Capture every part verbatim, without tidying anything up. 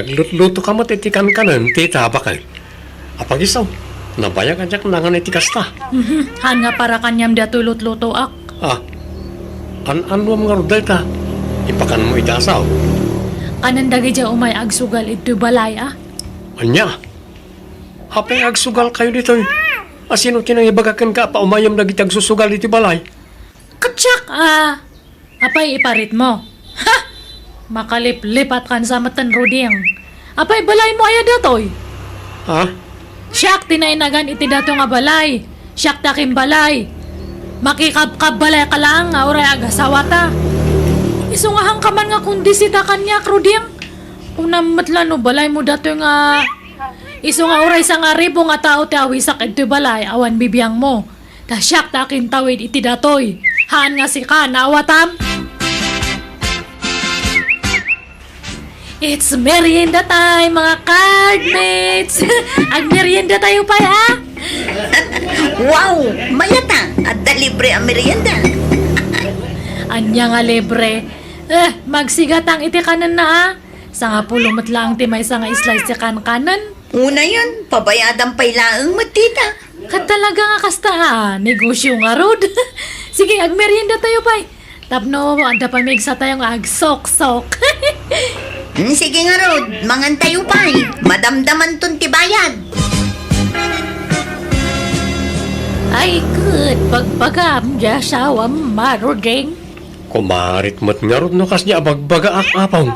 Naglutluto ka met iti kankanen, tita, baket. Apagisaw, nabayag a diak nangan iti kasta. Mhm, haan nga para kaniam daytoy lutlutoak. Ah, an-annuam ngarud dayta? Ipakanmo iti asaw. Kanen dagidiay umay agsugal iti balay, a? Ania? Apay agsugalkayo ditoy? A, sino ti nangibaga kenka a paumayem dagiti agsusugal iti balay? Ket siak, a, apay iparitmo? Ha! Makaliplipatkan sa metten, Ruding. Apay balaymo aya datoy? Ha? Siak ti nainagan iti dato nga balay. Siak ti akimbalay. Makikabkabbalayka laeng nga uray agasawata. Isu nga haanka man nga kondisita kaniak, Ruding. Kunam met la no balaymo datoy nga isu nga uray sangaribu nga tao ti awisak iti balay, awan bibiangmo. Ta siak ti akintawid iti datoy. Haan nga sika, naawatam? It's merienda time, mga cardmates! Agmerienda tayo pay, ha? Wow! Mayat a! Adda libre a merienda! Ania nga libre? Eh, magsigatang iti kanenna, a? Sangapulo met laeng ti maysa nga slice ti kankanen. Unayen, pabayadam pay laeng met, tita. Ket talaga nga kasta a negosyo ngarud. Sige, agmerienda tayo pay. Tapno adda pamigsatayo nga agsoksok. Hmm, sige ngarud, mangan tayo pay. Madamdamanton ti bayad. Ay, ket bagbagam, diay asawam, Maruding. Kumarit met ngarud no kasdi a bagbagaak, Apong.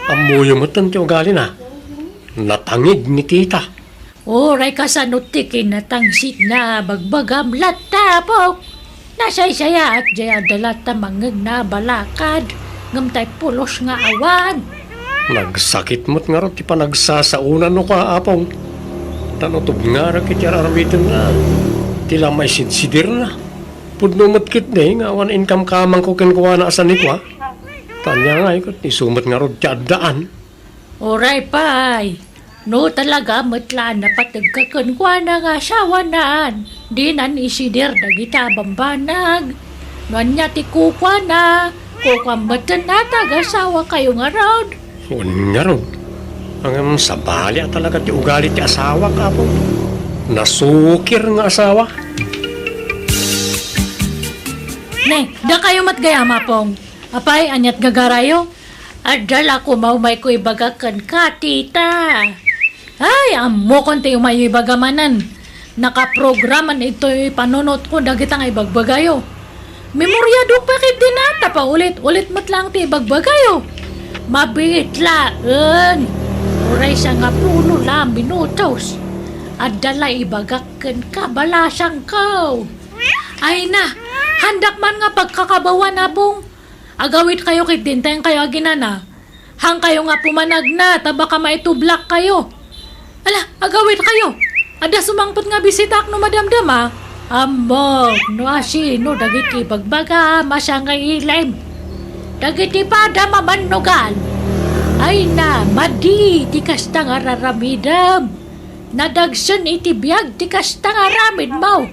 Ammoyo metten ti ugalina. Natangig ni tita. Uray kasano ti kinatangsitna, bagbagam latta, Apok. Nasaysayaat diay adda latta mangngegna a balakad, ngem tay pulos nga awan. Nagsakit met ngarud ti panagsasaonannoka, Apong. Ta no tubngarek iti ar-aramidenna, ti la maisidsidirna. Pudno met ketdi nga awan inkamkamangko kenkuana a sanikua. Ta ania ngay ket isu met ngarud ti addaan. Uray pay, no talaga met la a napategka kenkuana nga asawanan, dinan isidir dagita a bambanag. No ania ti kukuana, kukuam metten a ti agasawakayo ngarud. Wen ngarud, ngem sabali a talaga ti ugali ti asawak, Apo. Nasukir nga asawa. Ne, dakayo met gayam, Apong. Apay, aniat gagarayo? Adda la koma umayko ibaga kenka, tita. Ay, ammokon ti umayyo ibaga manen. Nakaprograman itoy panunotko dagita nga ibagbagayo. Memoriadok pay ketdin a, ta paulit-ulit met laeng ti ibagbagayo. Mabiit laeng. Uray sangapulo la a minutos. Adda la ibagak kenka, balasangko. Ay na, haandak man nga pagkakabawan, Apong. Agawidkayo ketdin ta inkayo aginana. Haankayo nga pumanagna ta baka maitublakkayo. Ala, agawidkayo. Adda sumangpet nga bisitaak no madamdama. Ammok no asino dagiti bagbagam a sangailim. Dagiti padam a mannugal. Ay na, madi ti kasta nga raramidem. Nadagsen iti biag ti kasta nga aramidmo.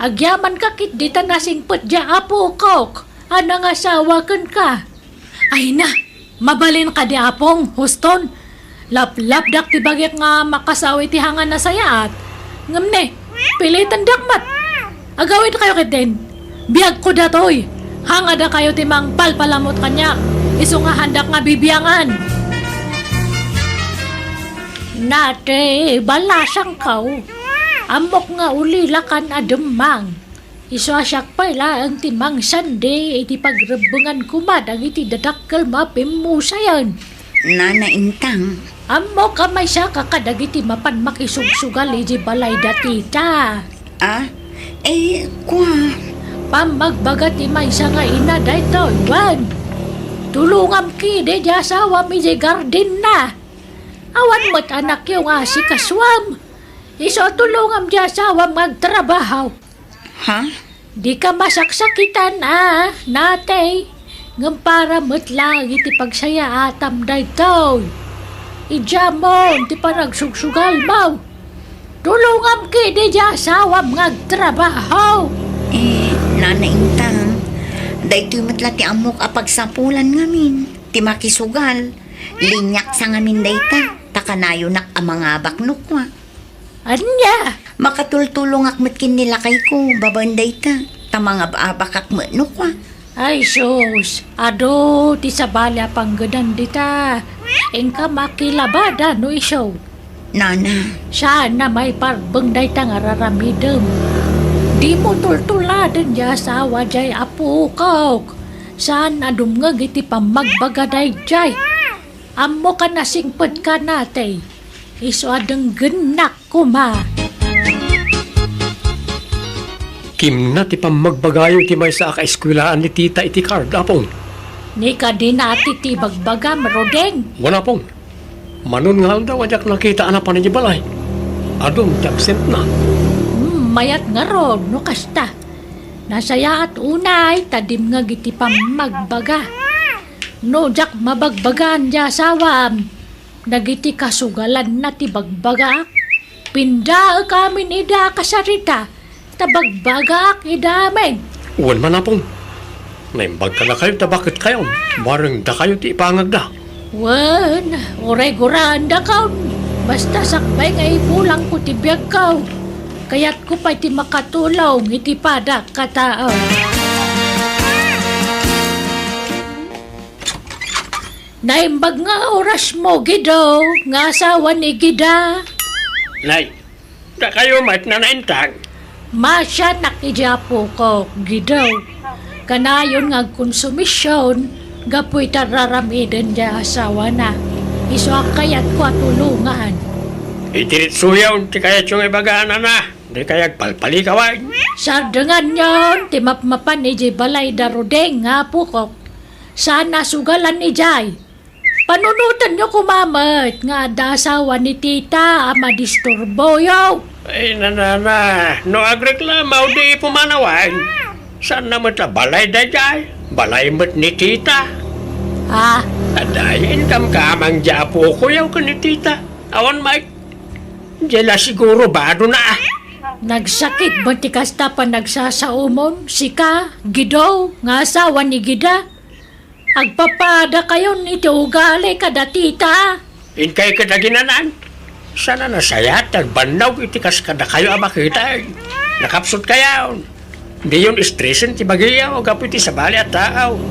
Agyamanka ketdi ta nasingpet diay apokok a nangasawa kenka. Ay na, mabalin kadi, Apong, huston. Laplapdak ti bagik nga makasao iti hangan a sayaat. Ngem ne, pilitendak met. Agawidkayo ketdin. Biagko datoy. Hangadakayo ti mangpalpalamut kaniak. Isu nga haandak nga bibiangan. Nati, balasangko. Ammok nga ulilakan a demmang. Isu a siak pay laeng ti mangsandi iti pagrebbengan koma dagiti dadakkel a pimmusayen. Nana Intang. Ammok a maysaka kadagiti mapan makisugsugal iti balay da tita. Ah? Eh, kua. Pammagbaga ti maysa nga ina daytoy, wen. Tulongam kadi diay asawam iti gardenna. Awan met anakyo nga asikasuam. Isu a tulongam diay asawam nga agtrabaho. Ha? Dika masaksakitan a, Nati, ngem para met laeng iti pagsayaatam daytoy. Idiamon ti panagsugsugalmo. Tulongam kadi diay asawam nga agtrabaho. Eh, Nana Intang, daytoy met la ti ammok a pagsapulan ngamin, ti makisugal. Liniaksa ngamin dayta, ta kanayonak a mangabak no kua. Ania? Makatultulongak met ken ni lakayko babaen dayta, ta mangab-abakak met no kua. Ay sus, adu ti sabali a panggedan dita. Inka makilabada no isu. Nana. Saan a maiparbeng dayta nga raramidem. Dimo tultuladen ti asawa diay, apokok. Saan a dumngeg iti pammagbaga daydiay. Ammokan a singpet ka natay. Isu a denggennak koma. Kimna ti pammagbagayo iti maysa a kaeskuelaan ni tita iti card, Apong. Ni kadina ti ti bagbagam, Rodeng? Wen, Apong. Manon nga aldaw a diak nakita a napan idiay balay. Adun ti absentna. Hmm, mayat ngarud no kasta. Nasayaat unay ta dimngeg iti pammagbaga. No diak mabagbagaan ti asawam, dagiti kasugalanna ti bagbagaak, pindaek amin ida a kasarita, ta bagbagaak ida amin. Wen man, Apong. Naimbag kadakayo ta baketkayon, bareng dakayo ti ipangagda. Wen, uray guraendakon. Basta sakbay nga ipulangko ti biagko, kayatko pay ti makatulong iti padak a tao. Naimbag nga orasmo, Gido, nga asawa ni Gida. Nay, dakayo met nga naintag. Masianak idiay apokok, Gido. Kanayon nga agkonsumision gapu iti raramiden diay asawana. Isu a kayatko a tulongan. Idiretsoyon ti kayatyo nga ibaga, nana. Dikay agpalpalikawan. Sardenganyon ti mapmapan idiay balay da Rodeng nga apokok. Saan a sugalan idiay. Panunotenyo koma met nga adda asawa ni tita a madisturboyo. Ay, nanana, no agreklamaw, di pumanawan. Saan na met a balay daydiay? Balay met ni tita. Ah. Adda, inkamkamang di apokoyo ken ni tita. Awan met. Diay la siguro badona. Nagsakit met ti kasta panagsasaomon, sika, Gido, nga asawa ni Gida. Agpapadakayon iti ugali kada tita. Inkay ket aginanan. Saan a nasayaat ti agbannog iti kas kadakayo a baketay. Nakapsutkayon. Diyon estresen ti bagiyo gapu iti sabali a tao.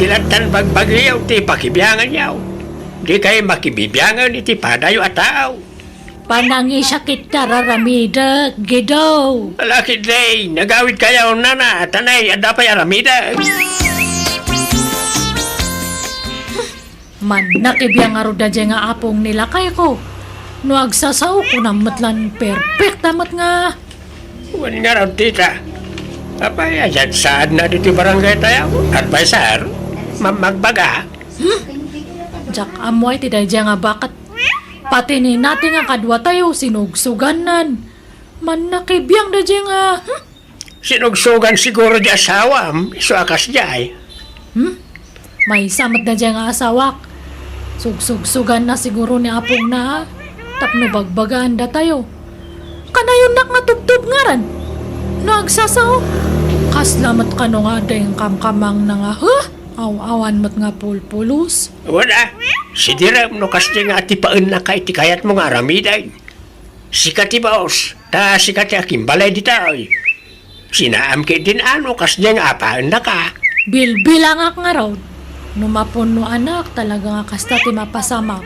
Ti lattan bagbagiyo ti pakibianganyo. Dikay makibibiangan iti padayo a tao. Panangisakit ta raramidek, Gido. Ala ketdi, nagawidkayo, nana, ta nay, adda pay aramidek. Mannak ibiang ngarud daydiay nga apong ni lakayko. No agsasao, kunam met lan perfect a met nga. Wen ngarud, tita. Apay, adsaadna ditoy barangay tayo? Adviser? Mammagbaga? Hmm? Diak ammo ay ti daydiay nga baket. Pati ni nati nga kaduatayo, sinugsugannan. Mannak ibiang daydiay nga, hmm? Sinugsugan siguro di asawam, isu a kasdiay. Hmm? Maysa met daydiay nga asawak. Sugsugsuganna siguro ni apongna, ha? Tapno bagbagaan datayo. Kanayonnak nga tubtubngaran. No agsasao, kasla met kano nga adda inkamkamangna nga, huh? Aw-awan met nga pulpulos. Wen a, sidirem no kasdiay nga atipaennaka iti kayatmo nga aramiden. Sika ti baos, ta sika ti akimbalay ditoy. Sinaam ketdin a no kasdiay nga apaennaka. Bilbilangak ngarud. No mapunnoanak, talaga nga kasta ti mapasamak.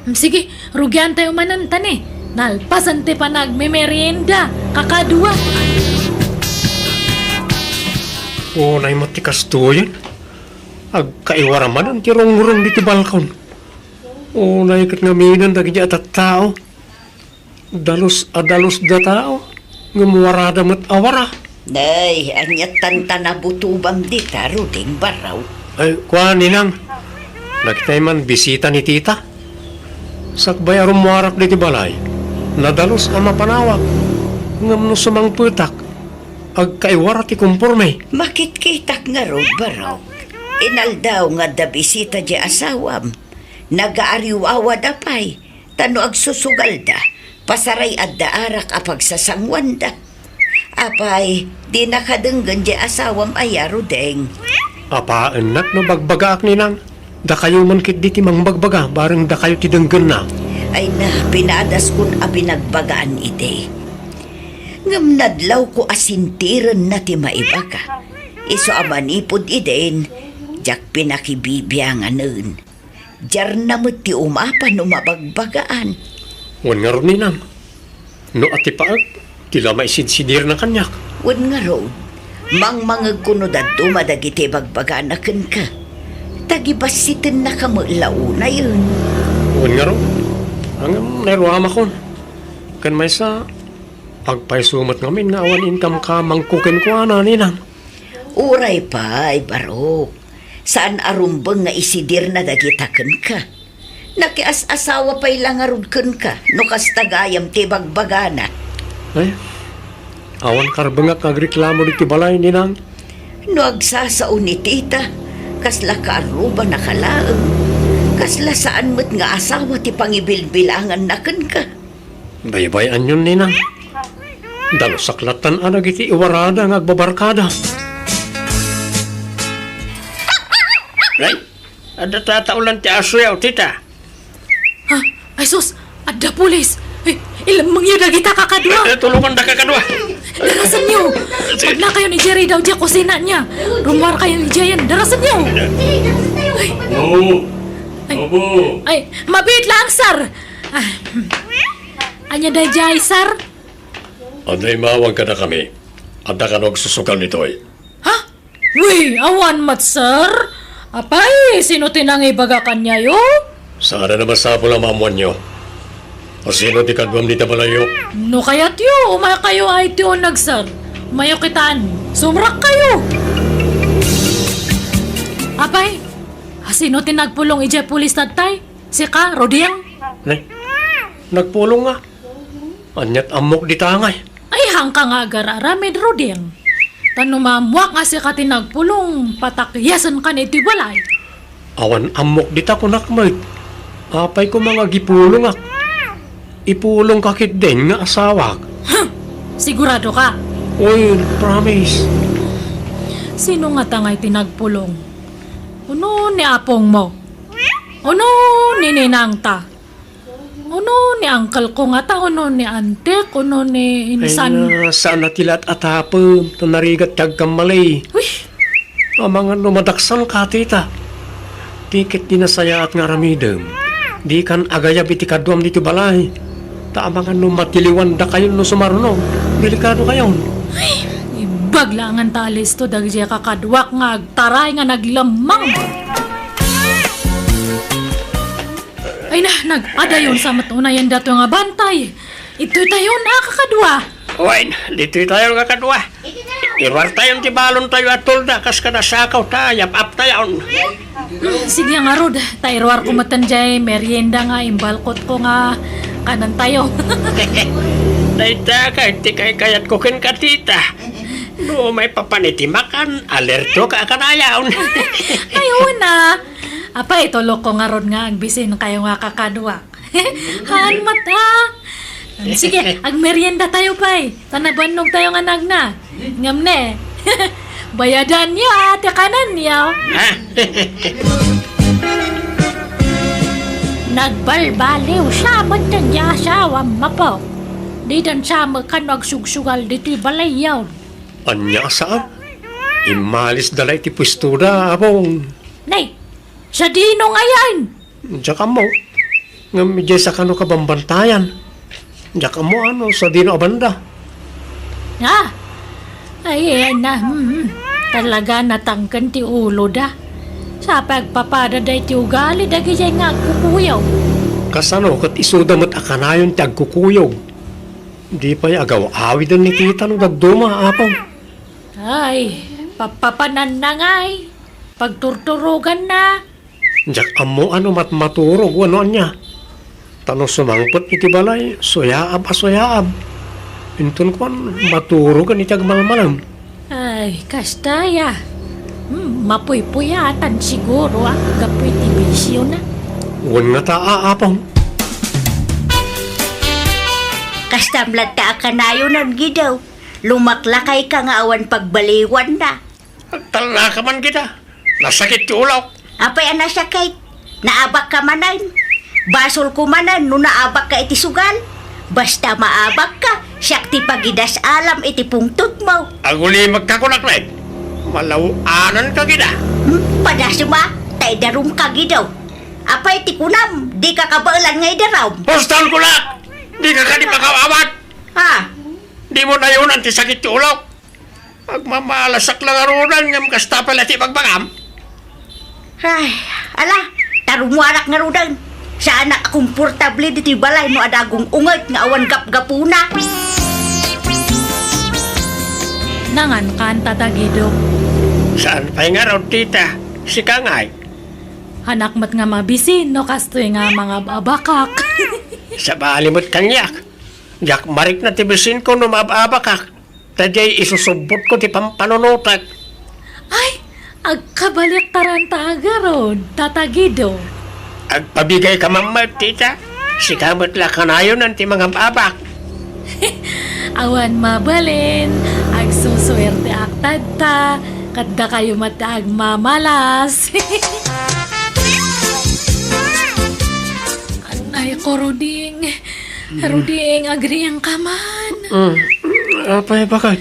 Hmm, sige, rugiantayo manen ta ni. Nalpasen ti panagmemerienda, kakadua. Unay met ti kastoyen. Agkaiwara manen ti rungrong ditoy balkon. Unay ket ngamin dagiti a tattao. Dalus a dalus da tao, ngem warada met a wara. Nay, ania tanta nabutobam dita, Ruding Barraw? Ay, kua, ninang. Nakitay man bisita ni tita. Sakbay a rummuarak ditoy balay, nadalus a mapanawak. Ngem no sumangpetak, agkaiwara ti komporme. Makitkitak ngarud, Barraw. Inaldaw nga adda bisita diay asawam. Nagaariwawada pay. Ta no agsusugalda, pasaray adda arak a pagsasanguanda. Apay, dinaka denggen diay asawam aya, Ruding? Apaennak no bagbagaak, ninang. Dakayo man ketdi ti mangbagbaga, bareng dakayo ti denggenna. Ay na, pinadaskon a binagbagaan idi. Ngem nadlawko a sintirenna ti maibaga. Isu a manipud idin, diak pinakibibianganen. Diarna met ti umapa no mabagbagaan. Wen ngarud, ninang, no atipaek, ti la maisidsidirna kaniak. Wen ngarud, mangmangegko no dadduma dagiti bagbagana kenka. Tagibassitennaka met la unayen. Wen ngarud, ngem nairuamakon. Ken maysa, agpayso met ngamin nga awan inkamkamangko kenkuana, ninang. Uray pay, Barok. Saan a rumbeng nga isidirna dagita kenka. Nakias-asawa pay la ngarud kenka no kasta gayam ti bagbagana. Ay, awan karbengak nga agreklamo ditoy balay, ninang. No agsasao ni tita, kasla kaarubanaka laeng. Kasla saan met nga asawa ti pangibilbilanganna kenka. Baybay-anyon, ninang. Dalusak lattan a dagiti iwarada nga agbabarkada. Ay, adda tataolan ti asoyo, tita. Ha? Ay sus, adda pulis. Ay, ilemmengyo dagita kakadua. Eh, eh, tulongandaka kadua. Darasenyo. Sige. Pagnakayon idiay ridaw diay kusina niya. Rummuarkayon idiayen. Darasenyo. Ay. Apo. Ay. Apo. Ay, mabiit laeng, sir. Ah, hmm. Ania daydiay, sir? Adda immawang kadakami. Adda kano agsusugal ditoy. Ha? Wi, awan met, sir. Apay, sino ti nangibaga kaniayo? Saan a masapul a maammoanyo. A sino ti kaduam dita balayyo? No kayatyo, umaykayo a iti uneg, sir. Umayo kitan. Sumrekkayo. Apay, a sino ti nagpulong idiay pulis tattay? Sika, Roding? Ne? Nagpulong nga. Ania't ammok dita ngay? Ay, haanka nga agar-aramid, Roding. Ta no maammoak nga sika ti nagpulong, patakyasenkan iti balay. Awan ammok dita, kunak met. Apay koma nga agipulongak? Ipulongka ketdin nga asawak. Huh! Siguradoka? Oy, promise. Sino ngata ngay ti nagpulong? Uno ni apongmo? Uno ni ninangta? Uno ni uncle ko ngata, uno ni antek, uno ni insan. Ay, na, saan a ti laat a tapem, ta narigat ti agkammalay. Uy! Amangan no madaksan ka, tita. Ti ket di nasayaat nga aramidem. Dikan agayab iti kaduam ditoy balay. Ta amangan no matiliwandakayon no sumaruno. Delikadokayon. Ay, imbag laangan ta alisto dagiti kakaduak nga agtaray nga naglemmang. Ay na, nag-adayon sa met unayen dato nga bantay. Itoy tayon a kakadua. Wen, ditoy tayon a kakadua. Iruar tayon ti balon tayo a tolda kas kada sakaw ta yap-ap tayon. Hmm, sige ngarud, ta iruar ko metten jay merienda nga imbalkot ko nga kanan tayo. Dayta kay ti kaykayat ko ken katita. No maipapan iti makan, alerto ka a kanayon. Ay, una. Apay, tulokko ngarud nga agbisin kayo nga kakadua. Haan met, ha? Sige, agmerienda tayo pay. Ta nabannog tayo nga nagna. Ngem ne, bayadan ya ti kanan ya. Ah. Nagbalbaliw sa met ti asawam, Apo. Didan sa met kano agsugsugal ditoy balay yaon. Ania a saan? Immalis da la iti puesto da, Apong. Nay, sadino ngayen? Diak ammo. Ngem idiay sa kano kabambantayan. Diak ammo ano, sadino a banda. Ah, ay, na, hmm, talaga natangken ti ulo da. Sa pagpapada da iti ugali, dagiti nga agkukuyaw. Kasano, ket isuda met a kanayon ti agkukuyog? Di pay agaw-awiden ni tita no dadduma, Apong. Ay, papapananna ngay. Pagturturoganna. Diak ammo ano matmaturog wenno ania. Ta no sumangpet iti balay, suyaab a suyaab. Inton kuan, maturogen iti agmalmalem. Ay, kasta ya. Hmm, mapuypuyatan siguro a gapu iti bisiona. Wen ngata, Apong. Kastam latta a kanayonan, Gidaw. Lumaklakayka nga awan pagbaliwanna. Agtallaka man kita. Nasakit ti ulok. Apay a nasiakit? Naabakka manen? Basolko manen no naabakka iti sugal. Basta maabakka, siak ti pagidas-alam iti pungtotmo. Agulimekka kunak met. Malaw-ananka gida. Hmm, padasem a, ta idarumka gido. Apay ti kunam, dika kabaelan nga idarum? Husto kunak! Dika kadi makaawat! Ah, Dimo nayonan ti sakit ti ulok. Agmamalasak la ngaruden ngem kasta pay la ti ibagbagam. Ay, ala, tarumuanak ngaruden. Saanak a komportable ditoy balay no adda agung-unget nga awan gapgapuna. Nangankan, Tata Guido. Saan pay ngarud, tita? Sika ngay? Anak met nga mabisin no kastoy nga mangab-abakak. Sabali met kaniak. Diak marikna ti bisinko no maab-abakak. Ta diay isusubbotko ti pampanunotek. Ay, agkabaliktadanta a ngarud, Tata Guido. Agpabigayka man met, tita. Sika met la kanayonan ti mangab-abak. Awan mabalin, agsusuerteak tatta, ket dakayo met ti agmamalas. Anay ko, Ruding. Ruding, agriingka man. Mm. Apay, baket?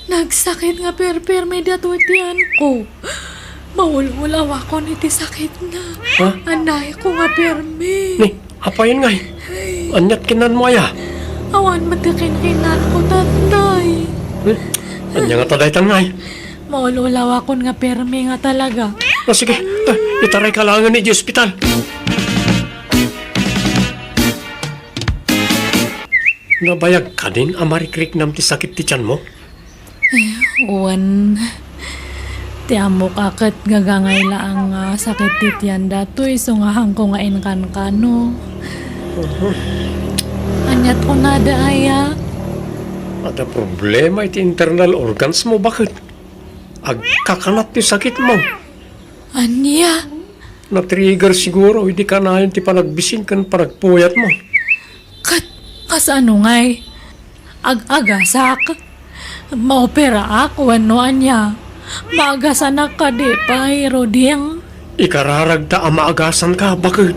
Nagsakit nga perpermi datoy tiyanko. Maul-ulawakon iti sakitna. Ha? Anay ko nga permi. Ni, apayen ngay? Ay. Aniat kinanmo aya? Awan met ti kinkinanko, tatay. Hmm? Ania ngata daytan ngay? Maul-ulawakon nga permi nga talaga. O, sige, ta, itarayka laengen iti ospital. Nabayag kadin a marikriknam ti sakit ti tianmo? Eh, wen, ti ammok a ket gagangay laeng nga sakit ti tian datoy, isu nga haanko nga inkankano. Mhm. Aniat kunada aya? Adda problema iti internal organs mo, baket. Agkakanat ti sakitmo. Ania? Na-trigger siguro idi kanayon ti panagbisin ken panagpuyatmo. Ket kasano ngay? Ag-agasak? Maoperaak wenno ania? Maagasanak kadi pay, Ruding? Ikararagta a maagasanka, baket.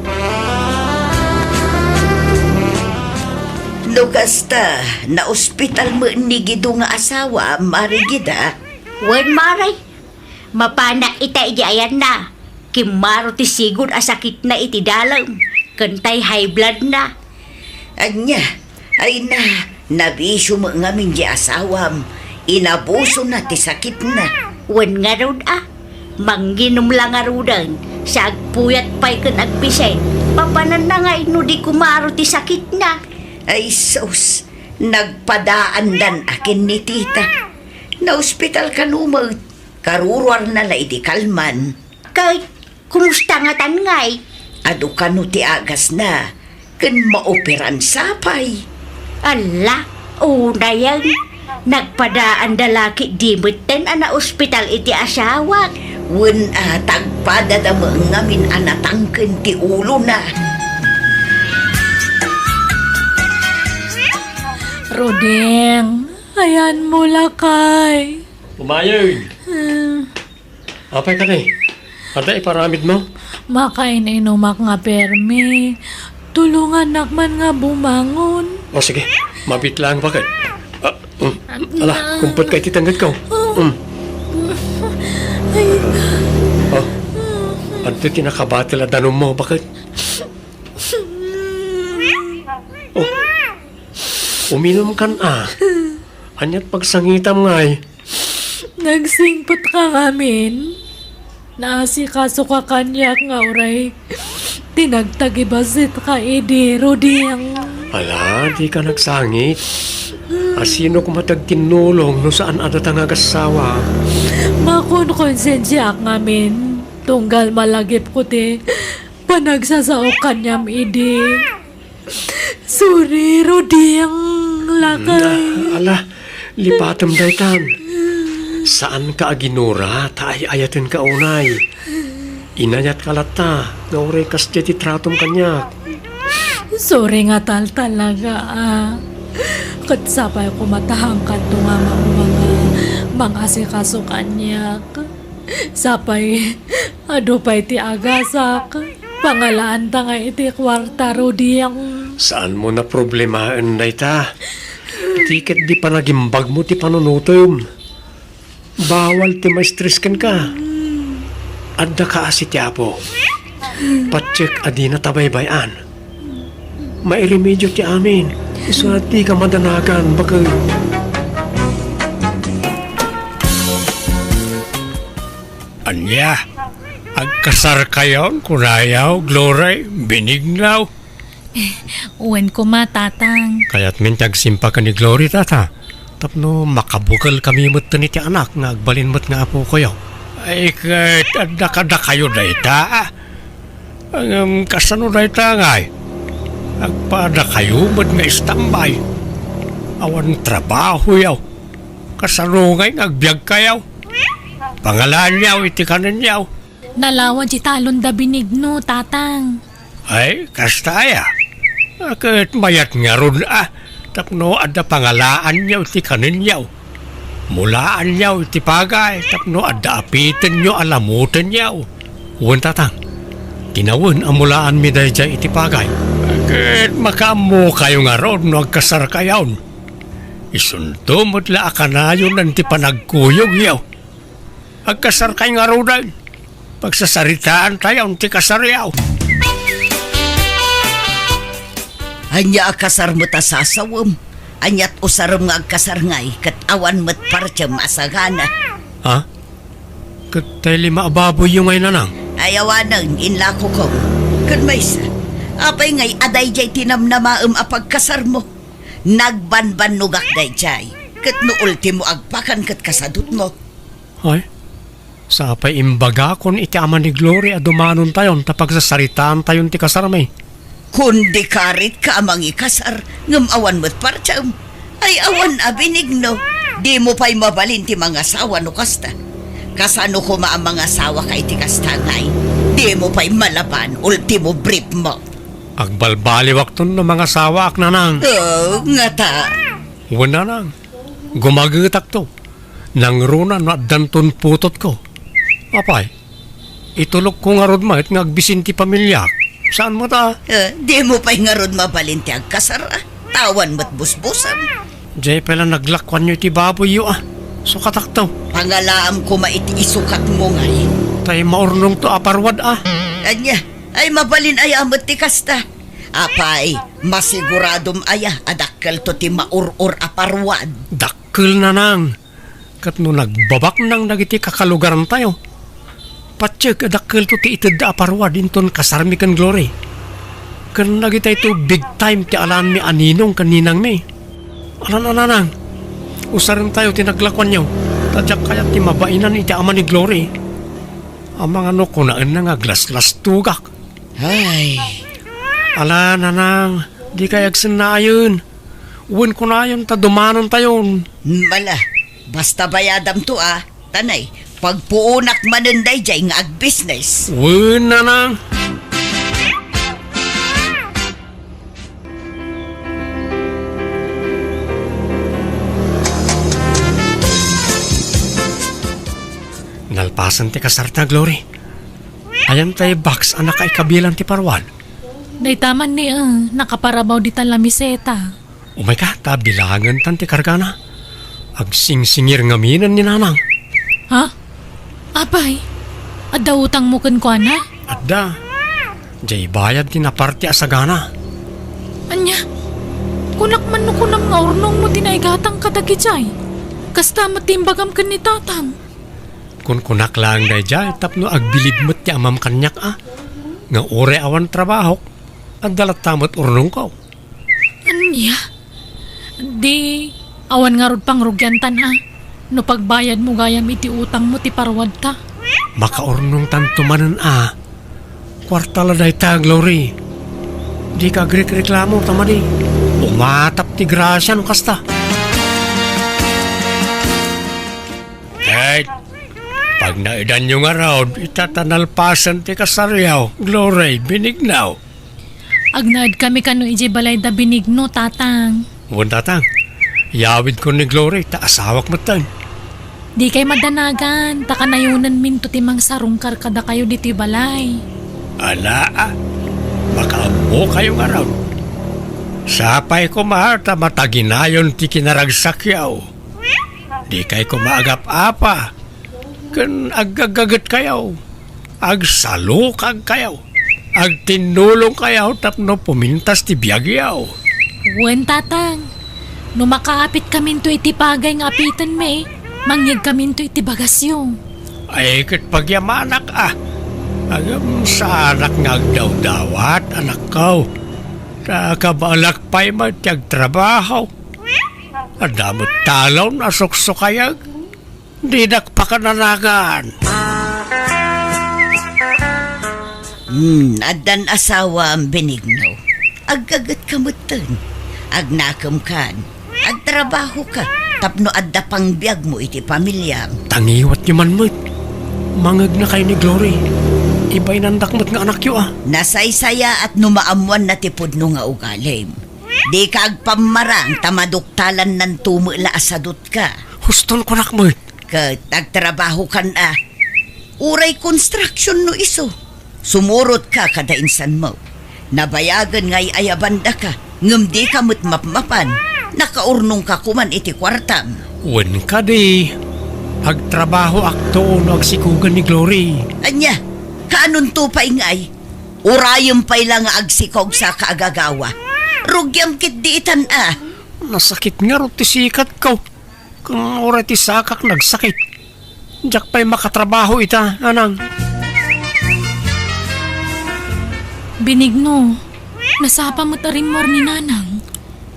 No kasta, naospital met ni Guido nga asawam, Mare Guida? Wen, Mare. Mapanak ita idi ayanna. Kimmaro ti sigud a sakitna iti dalem, ken tay high bloodna. Ania? Ay na, nabisio met ngamin ti asawam. Inabusona ti sakitna. Wen ngarud a, manginom la ngaruden, sa agpuyat pay ken agbisin, papananna ngay no di kumaro ti sakitna. Ay sus, nagpadaandan a ken ni tita. Naospital kano met, karuruarna la idi kalman. Ket kumusta ngatan ngay? Adu kano ti agasna, ken maoperan sa pay. Alla, unayen, nagpadaanda la ketdi metten a naospital iti asawak. Wen a, tagpadada met ngamin a natangken ti ulona. Ruding, ayanmo lakay. Umayeg. Hmm. Apay kadi? Adda iparamidmo? Makain-inumak nga permi. Tulongannak man nga bumangon. O, sige. Mabiit laeng, baket. Ah, mm. Ala, kumpot ka iti tenggetko. Mm. Ay. O, adda ti nakabatel a danummo, baket. O, uminumkan a. Aniat pagsangitam ngay? Nagsingpetka ngamin. Naasikasoka kaniak nga uray ti nagtagibasitka idi, Ruding. Ala, dika nagsangit. Asino koma ti agtinnulong no saan a data nga agassawa? Makonkonsensiaak ngamin, tunggal malagipko ti panagsasaok kaniam idi. Sorry, Ruding, lakay. Mm, ala, lipatem daytan. Saanka a ginura ta ay-ayatenka unay. Inayatka latta nga uray kasdiay ti tratom kaniak. Sorry nga tal talaga, a. Ket sapay koma ta haankanto nga mauma nga mang-asikaso kaniak. Sapay, adu pay ti agasak. Pangalaanta nga iti kuarta, Rudy. Saanmo a problemaen dayta. Ti ket di panagimbagmo ti panunutom. Bawal ti ma-stress kenka. Adda kaasi ti Apo. Patiek a dina tabaybay-an. Mairemedio ti amin. Isu a dika madanagan, baket. Ania? Agkasarkayon, kunayo, Glory, Benigno? Wen koma, Tatang. Kayatmin ti agsimpa ken ni Glory, Tata, tapno makabukelkami metten iti anak nga agbalin met nga apokoyo. Ay, ket adda kadakayo dayta, a? Ngem kasano dayta ngay? Agpadakayo met nga istambay. Awan trabahoyo. Kasano ngay nga agbiagkayo? Pangalaanyo iti kanenyo. Nalawa di talon da Benigno, Tatang. Ay, kasta aya? A, ket mayat ngarud, a, tapno adda pangalaanyo iti kanenyo. Mulaanyo iti pagay tapno adda apitenyo a lamutenyo. Wen, Tatang, kinawen a mulaanmi daydiay iti pagay. Ket makaammokayo ngarud no agkasarkayon. Isunto met la a kanayonan ti panagkuyogyo. Agkasarkayo ngaruden. Pagsasaritaantayon ti kasaryo. Ania a kasar met a sasawem? Aniat usarem nga agkasar ngay ket awan met partiem a sagana? Ha? Ket tay lima a baboyyo ngay, Nanang? Ay, awanen, inlakokon. Ken maysa, apay ngay a daydiay ti namnamaem a pagkasarmo? Nagbanbannogak daydiay. Ket no ultimo agpakan ket kasadutmo. Ay, sapay imbagakon iti ama ni Glory a dumanontayon ta pagsasaritaantayon ti kasarmi. Kundi karitka a mangikasar, ngem awan met partiem. Ay, awan a Benigno. Dimo pay mabalin ti mangasawa no kasta. Kasano koma a mangasawaka iti kasta ngay? Dimo pay malaban, ultimo briefmo. Agbalbaliwakton no mangasawaak, Nanang. Oh, ngata. Wen, Nanang. Gumagetakto. Nangruna no addanton putotko. Apay, itulokko ngarud met nga agbisin ti pamiliak. Saan met a? Eh, dimo pay ngarud mabalin ti agkasar, a? Awan met busbusem. Diay pay la naglakuanyo iti baboyyo, a? Sukatakto. Pangalaam koma iti isukatmo ngay. Tay maurnongto a parwad, a? Ania? Ay, mabalin aya met ti kasta? Apay, masiguradom aya a dakkelto ti maur-or a parwad? Dakkel, Nanang. Ket no nagbabaknang dagiti kakalugarantayo, patiek a dakkelto ti itedda a parwad inton kasarmi ken Glory. Ken dagitayto big time ti alaenmi a ninong ken ninangmi. Alan a Nanang, usarentayo ti naglakuanyo, ta diak kayat ti mabainan iti ama ni Glory. Amangan no kunaenna nga aglaslastogak. Ay. Ala, Nanang, dikay agsennaayen. Wen kunayon ta dumanontayon. Mala, basta bayadamto, a. Tanay, pagpuonak manen daydiay nga agbisnes. Wen, Nanang. Nalpasen ti kasarta, Glory. Ayan tay box a nakaikabilan ti parwad? Dayta man ni, eh, nakaparabaw dita lamiseta. Umayka, ta bilangentan ti kargana. Agsingsingir ngamin ni Nanang. Ha? Apay, adda utangmo kenkuana? Adda. Diay bayad ti naparte a sagana. Ania? Kunak man no kunam nga urnongmo ti naigatang kadagijay. Kasta met ti imbagam ken ni Tatang. Kunkunak laeng daydiay tapno agbilib met ti amam kaniak a, nga uray awan trabahok, adda latta met urnongko. Ania? Di, awan ngarud pangrugiantan a, no pagbayadmo gayam iti utangmo ti parwadta. Makaurnongtanto manen a. Kuarta la dayta, Glory. Dika agrikreklamo ta madi. Umatap ti grasia no kasta. Ket, pagnaedanyo ngarud, ita ta nalpasen ti kasaryo, Glory, Benigno. Agnaedkami kano idiay balay da Benigno, Tatang. Wen, Tatang. Iyawidko ni Glory, ta asawak metten. Dikay madanagan, ta kanayonenminto ti mangsarungkar kadakayo ditoy balay. Ala, a, makaammokayo ngarud. Sapay koma ta mataginayon ti kinaragsakyo. Dikay koma agap-apa, ken aggaggagetkayo. Agsalukagkayo. Agtinnulongkayo tapno pumintas ti biagyo. Wen, Tatang. No makaapitkaminto iti pagay nga apitenmi, mangyegkaminto iti bagasyo. Ay, ket pagyamanak, a. Ngem saanak nga agdawdawat, anakko. Ta kabaelak pay met ti agtrabaho. Adda met talon a suksukayek. Dinak pakananagan. Hmm, addan asawam, Benigno. Aggagetka metten. Agnakemkan. Agtrabahoka tapno adda pangbiagmo iti pamiliam. Tangiwatyo man met. Mangegnakayo ni Glory. Ibainandak met nga anakyo, a. Nasaysayaat no maammoanna ti pudno nga ugalim. Dika agpammarang ta maduktalannanto met la a sadutka. Huston kunak met. Ket agtrabahokan a. Uray construction no isu. Sumurotka kada insanmo. Nabayagen nga ay-ayabandaka, ngem dika met mapmapan. Nakaurnongka koman iti kuartam. Wen kadi, agtrabahoakto no agsikogen ni Glory. Ania, kaanonto pay ngay? Urayem pay la nga agsikog saka agagawa. Rugiam ketdi itan a. Nasakit ngarud ti sikatko. Ken uray ti sakak nagsakit. Diak pay makatrabaho ita, nanang. Benigno, nasapa met a rimmuar ni nanang.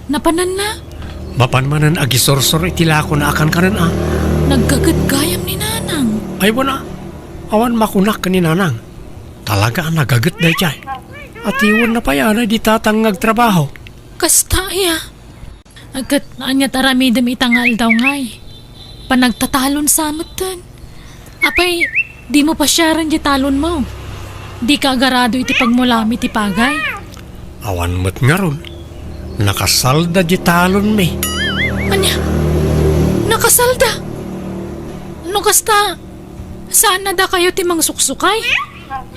Napananna? Mapan manen agisursor iti lakona a kankanen a. Naggaget gayam ni nanang. Ay, wen a. Awan makunak ken ni nanang. Talaga a nagaget daydiay. Atiwenna pay a daydi tatang nga agtrabaho. Kasta aya. Ket ania ti aramidem ita nga aldaw ngay? Panagtatalon sa metten. Apay, dimo pasiaren ti talonmo? Dika agarado iti pagmulam iti pagay? Awan met ngarud. Nakasalda ti talonmi. Ania? Nakasalda? No kasta, saan a dakayo ti mangsuksukay?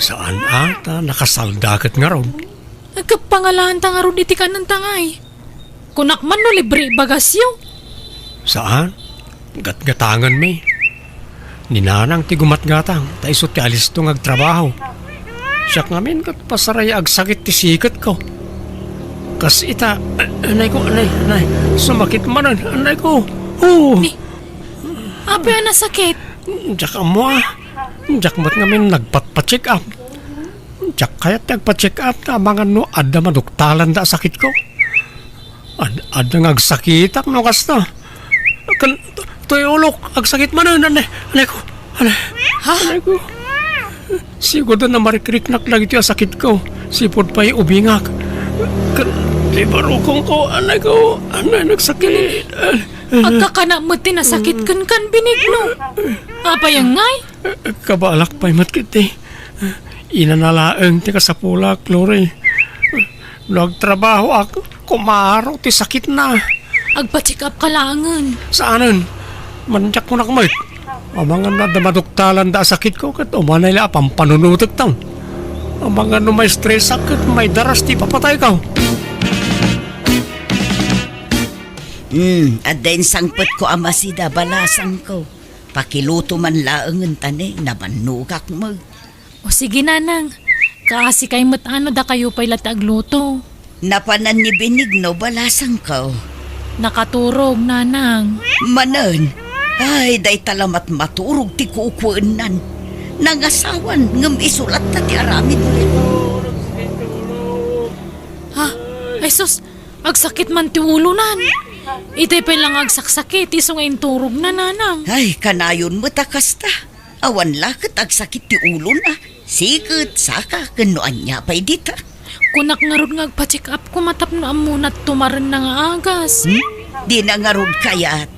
Saan a, ta nakasalda ket ngarud. Agkappangalanta ngarud iti kanenta ngay. Kunak man no libre bagasyo. Saan? Gatgatangenmi. Ni nanang ti gumatgatang, ta isu ti alisto nga agtrabaho. Siak ngamin ket pasaraya agsakit ti siketko. Kas ita, anayko, anay, anay, sumakit manen, anayko. Oh! Ni, apay a nasakit? Diak ammo a. Diak met ngamin nagpatpa-check up. Diak kayat ti agpa-check up ta amangan no adda maduktalanda a sakitko. Ad-, adda nga agsakitak no kasta. Ken, toy ulok, agsakit manen, anay, anayko, anay, ha? Anayko. Sigurado a narikriknak dagitoy a sakitko. Sipud pay ubingak. Ken, ti barukongko, anayko, anay, nagsakit. Agkakana met ti nasakit kenka, Benigno. Apay ngay? Kabaelak pay met ketdi. Inana laeng ti kasapulak, Glory. No agtrabahoak, kumaro ti sakitna. Agpa-check up ka laengen. Saanen. Mandiak kunak met. Amangan no adda maduktalanda a sakitko ket umanay la a pampanunotekton. Amangan no ma-stressak ket maidaras ti ipapatayko. Hmm, adda insangpetko a masida, balasangko. Pakiluto man laengen ta ne, nabannogak met. O sige, nanang. Kaasikay met a no dakayo pay la ti agluto. Napanan ni Benigno, balasangko. Nakaturog, nanang. Manen. Ay, dayta la met maturog ti kukuennan. Nangasawan, ngem isu latta ti aramidna. Ha? Ay sus, agsakit man ti ulonan. Itay pay la nga agsaksakit, isu nga inturogna, nanang. Ay, kanayon met a kasta. Awan la ket agsakit ti ulona. Siket, saka, ken no ania pay dita. Kunak ngarud nga agpa-check up koma tapno ammona ti tumarenna nga agas. Hmm? Dina ngarud kayat.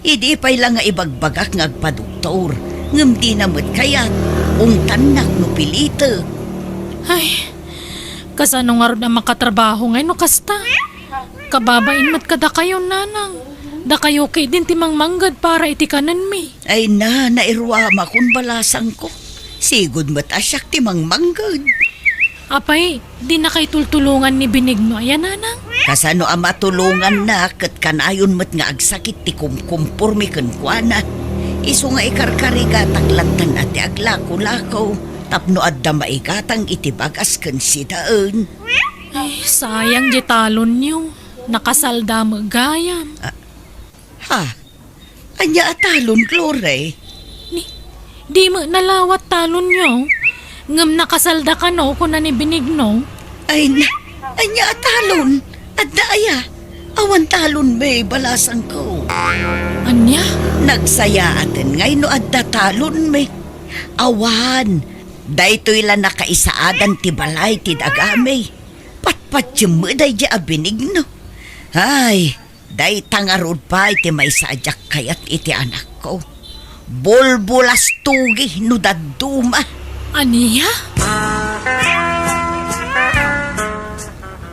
Idi pay la nga ibagbagak nga agpadoktor, ngem dina met kayat. Ungtannak no pilitek. Ay, kasano ngarud a makatrabaho ngay no kasta? Kababain met kadakayo, nanang. Dakayo ketdin ti mangmangged para iti kanenmi. Ay na, nairuamakon balasangko. Sigud met a siak ti mangmangged. Apay, dinakay tultulongan ni Benigno aya, nanang? Kasano a matulonganna ket kanayon met nga agsakit ti kumkumpormi kenkuana. Isu nga ikarkarigatak lattan a ti aglakolako tapno adda maigatang iti bagas ken sidaen. Ay, sayang diay talonyo. Nakasalda met gayam. Ah, Ha? Ania a talon, Glory? Ni, di met nalawat talonyo. Ngem nakasalda kano, kuna ni Benigno. Ay na, ania a talon? Adda aya? Awan talonmi, balasangko. Ania? Nagsayaaten ngay no adda talonmi. Awan, daytoy la nakaisaadan ti balay ti dagami. Patpatiem met daydi a Benigno. Ay, dayta ngarud pay ti maysa a diak kayat iti anakko. Bulbulastogi no dadduma. Ania?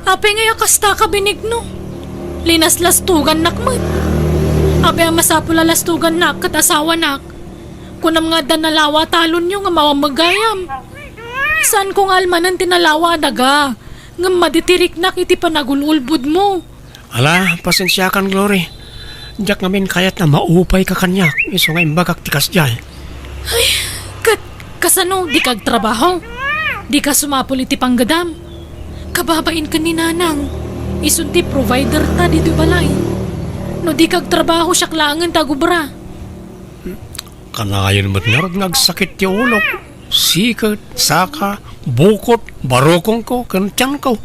Apay ngay a kastaka, Benigno? Linaslastogannak met. Apay a masapul a lastogannak ket asawanak? Kunam nga adda nalawa a talonyo ngem awan met gayam. Saanko nga almanen ti nalawa a daga, ngem madi ti riknak iti panagul-ulbodmo. Ala, pasensiakan, Glory. Diak ngamin kayat a maupayka kaniak, isu nga imbagak ti kasdiay. Ay, ket kasano, dika agtrabaho? Dika sumapul iti panggedam? Kababain ken ni Nanang, isun ti provider ta ditoy balay. No dika agtrabaho, siak laengen ti agubra. Kanayon met ngarud nga agsakit ti ulok, siket, saka, bukot, barukongko, ken tianko.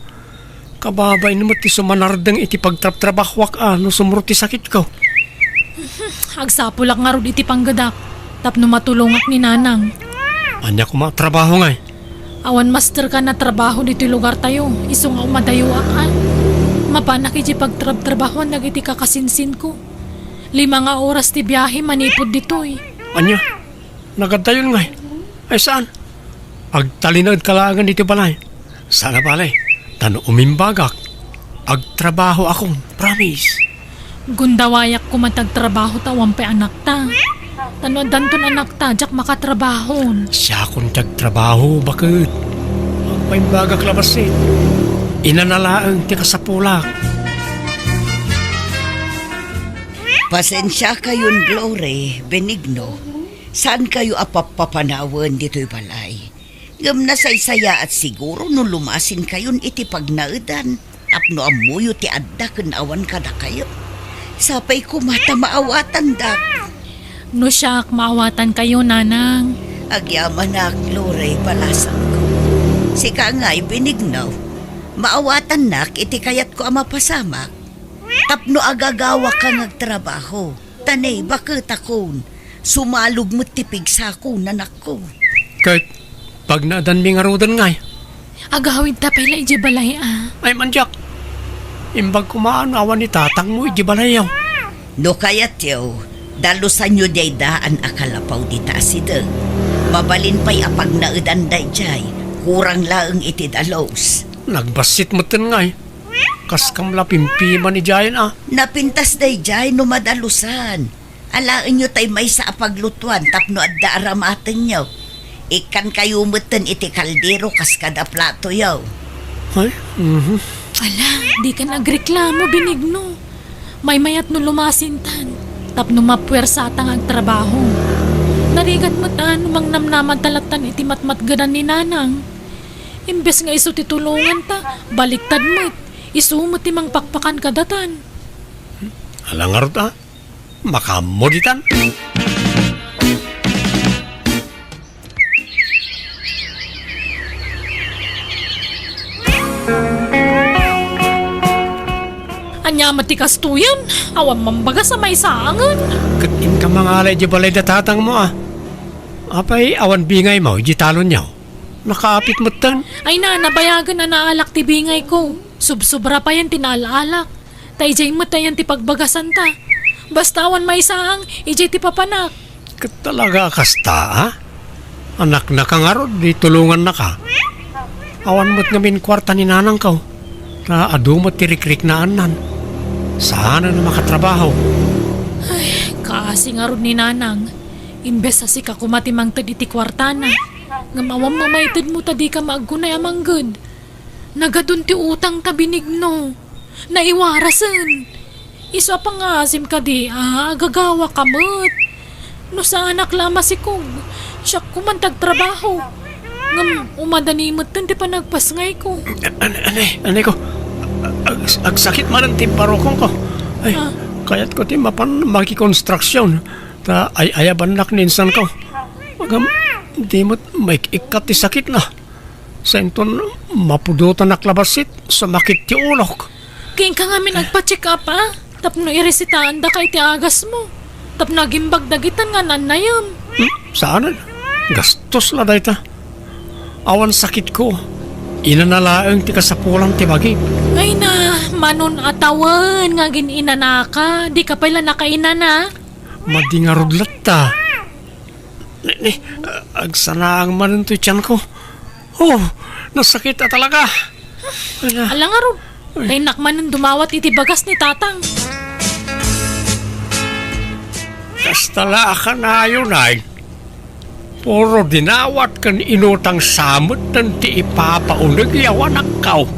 Kababain met ti sumanardeng iti pagtrabtrabahoak a no sumrot ti sakitko. Agsapulak ngarud iti panggedak tapno matulongak ni Nanang. Ania koma a trabaho ngay? Awan masterkan a trabaho ditoy lugartayo, isu nga umadayoak, a. Mapanak iti pagtrabtrabahoan dagiti kakasinsinko. Lima nga oras ti biahe manipud ditoy. Ania? Nagadayon ngay? Ay saan? Agtalinaedka laengen iti balay. Saan a bale, ta no umimbagak, agtrabahoakon, promise. Gundawayak koma ti agtrabaho ta awan pay anakta. Ta no addanton anakta, diak makatrabahon. Siakon ti agtrabaho, baket. Agpaimbagak la bassit. Inana laeng ti kasapulak. Pasensiakayon, Glory, Benigno. Saankayo a pappapanawen ditoy balay. Ngem nasaysayaat siguro no lumasinkayon iti pagnaedan tapno ammoyo ti adda ken awan kadakayo. Sapay koma ta maawatandak. No siak, maawatankayo, Nanang. Agyamanak, Glory, balasangko. Sika ngay, Benigno. Maawatannak iti kayatko a mapasamak. Tapno agagawaka nga agtrabaho. Ta ne, baketakon, sumalog met ti pigsako, nanakko. Ket pagnaedanmi ngaruden ngay? Agawidta pay la idiay balay, a. Ay, mandiak. Imbag koma no awan ni tatangmo idiay balayyo. No kayatyo, dalusanyo diay daan a kalapaw dita a sideg. Mabalin pay a pagnaedan daydiay, kurang laeng iti dalus. Nagbassit metten ngay. Kaskam la pimpiman idiayen, a. Napintas daydiay no madalusan. Alaenyo tay maysa a paglutuan tapno adda aramatenyo. Ikkankayo metten iti kaldero kas kada platoyo. Ay, mhm. Ala, dikan agreklamo, Benigno. Maymayat no lumasintan tapno mapuersata nga agtrabaho. Narigat met a no mangnamnamanta lattan iti matmatgedan ni Nanang. Imbes nga isu ti tulonganta, baliktad met. Isu met ti mangpakpakan kadatan. Ala ngarud a, makaammo ditan. Ania met ti kastoyen? Awan mambagas a maisaangen. Ket inka mangala idiay balay da tatangmo a. Apay awan bingaymo idiay talonyo? Nakaapit metten. Ay na, nabayagen a naalak ti bingayko. Subsobra payen ti naal-alak. Ta idiay met ayan ti pagbagasanta. Basta awan maisaang, idiay ti papanak. Ket talaga a kasta, a? Anaknaka ngarud, di tulongannaka. Awan met ngamin kuarta ni nanangko. Ta adu met ti rikriknaannan. Saanen a makatrabaho. Ay, kaasi ngarud ni Nanang. Imbes a sika koma ti mangted iti kuartana, ngem awan mamaytedmo ta dika maaggunay a mangged. Nagadun ti utang ta Benigno. Naiwarasen. Isu a pangngaasim kadi a agagawaka met. No saanak la a masikog, siak koman ti agtrabaho. Ngem umadani metten ti panagpasngayko. An-, anay, anayko. Ag-, agsakit manen ti barukongko. Ay, Ah. kayatko ti mapan makikonstruksyon. Ta ay-ayabannak ni insanko. Ngem, di met maik-ikkat ti sakitna. Sainton mapudotanak la bassit, sumakit ti ulok. Kenka ngamin agpa-check up, a? Tapno iresitaandaka iti agasmo. Tapno agimbag dagitan nga naannayem. Hmm, saanen. Gastos la dayta. Awan sakitko. Inana laeng ti kasapulan ti bagik. Ay na, manon a tawen nga agin-inanaka, dika pay la nakainana. Madi ngarud latta. Ni, ni, ah, agsanaang manen toy tianko. Oh, nasakit a talaga. Ala. Ala ngarud, Ay. Taynak manen dumawat iti bagas ni Tatang. Kasta la a kanayon ay. Puro dinawat ken inutang sa metten ti ipapauneg a anakko.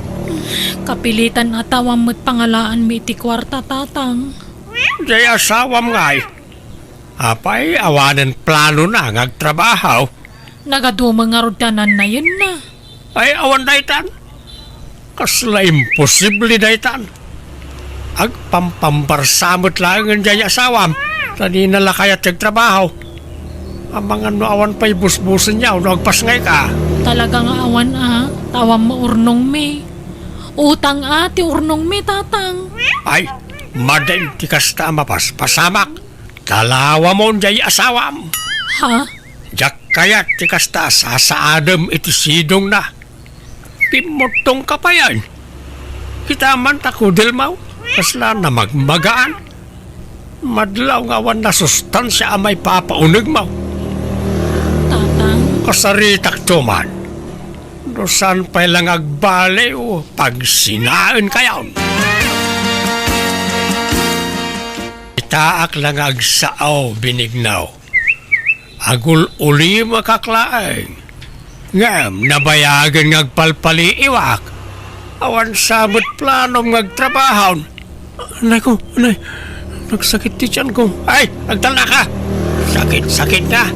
Kapilitan a tawam met pangalaanmi iti kuarta, Tatang. Jay asawam ngay. Apay, awanen planona nga agtrabaho? Nagadumo ngarud ti naannayenna. Ay, awan daytan. Kasla imposible daytan. Agpampambarsa met laengen jay asawam, ta dina la kayat ti agtrabaho. Amangan no awan pay busbusenyo no agpasngayka. Talaga nga awan a, ta awan maurnongmi. Utang a ti urnongmi, Tatang. Ay, madin ti kasta a mapaspasamak. Talawamon jay asawam. Ha? Diak kayat ti kasta a sasaadem iti sidongna. Pimmuttongka payen. Kita man ta kudelmaw, kasla namagmagaan. Madlaw nga awan nasustansia a maipapaunegmaw. Tatang. Kasaritakto man. No saan pay la nga agbaliw, pagsinaenkayon. Itaak la nga agsao, Benigno. Agul-ulimakak laeng. Ngem nabayagen nga agpalpaliiwak. Awan sa met planom nga agtrabahon. Anay ko, anay. Nagsakit ti tianko. Ay, agtalnaka! Sakit-sakit na.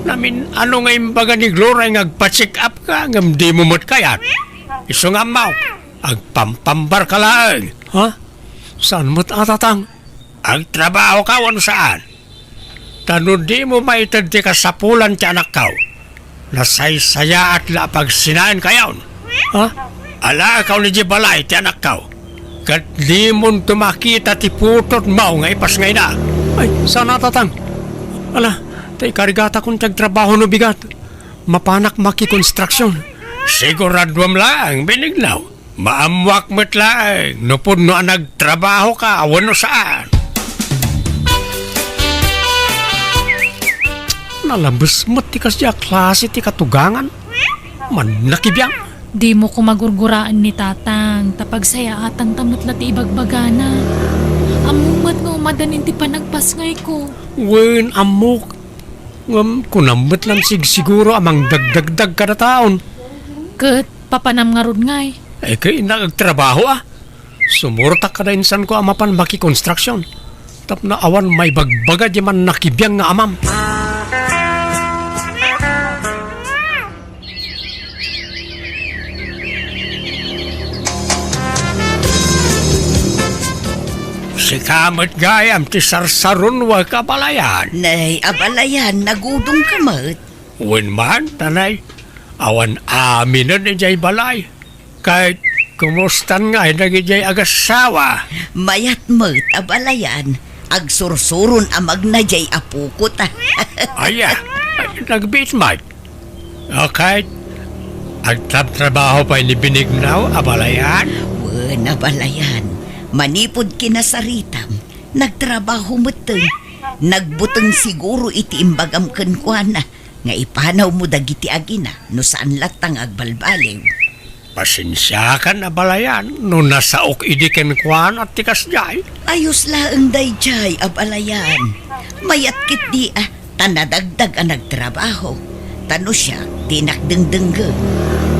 Namin-ano nga imbaga ni Gloria nga agpa-check up ka, ngem dimo met kayat. Isu nga ammo, agpampambarka laeng. Ha? Saan met a, Tatang? Agtrabahoka wenno saan? Ta no dimo maited ti kasapulan ti anakko, nasaysayaat la a pagsinaenkayon. Ha? Alaakaw idiay balay ti anakko, ket dimonto makita ti putotmo nga ipasngayna. Ay, saan a, Tatang. Ala, ta ikargatakon ti agtrabaho no bigat. Mapanak makikonstruksyon. Siguraduam laeng, Benigno. Maammoak met laeng no pudno a nagtrabahoka wenno saan. Nalabes met ti kasdiay a klase ti katugangan. Mannakibiang. Dimo koma gurguraen ni Tatang, ta pagsayaatanta met la ti ibagbagana. Ammom met nga umadanin ti panagpasngayko. Wen, ammok. Ngem kunam met la a sigsiguro a mangdagdagdag kada taon. Ket papanam ngarud ngay? Ay, ket innak agtrabaho a. Sumurtak kada insanko a mapan makikonstruksyon. Tapno awan maibagbaga di mannakibiang nga amam. Sika met gayam ti sarsarunoek, abalayan. Nay, abalayan, nagudongka met. Wen man, tanay, awan aminen idiay balay. Ket, kumustan ngay dagidiay agassawa? Mayat met, abalayan. Agsursuron a magna diay apokota. Aya, nagbiit met. Okay. Agtrabtrabaho pay ni Benigno, abalayan? Wen, abalayan. Manipud kinasaritam, nagtrabaho metten. Nagbuteng siguro iti imbagam kenkuana nga ipanawmo dagiti agina no saan latta nga agbalbaliw. Pasensiakan, abalayan, no nasaok idi kenkuana ti kasdiay. Ayos laeng daydiay, abalayan. Mayat ketdi a, ta nadagdag a nagtrabaho. Ta no siak, dinak dengdenggen.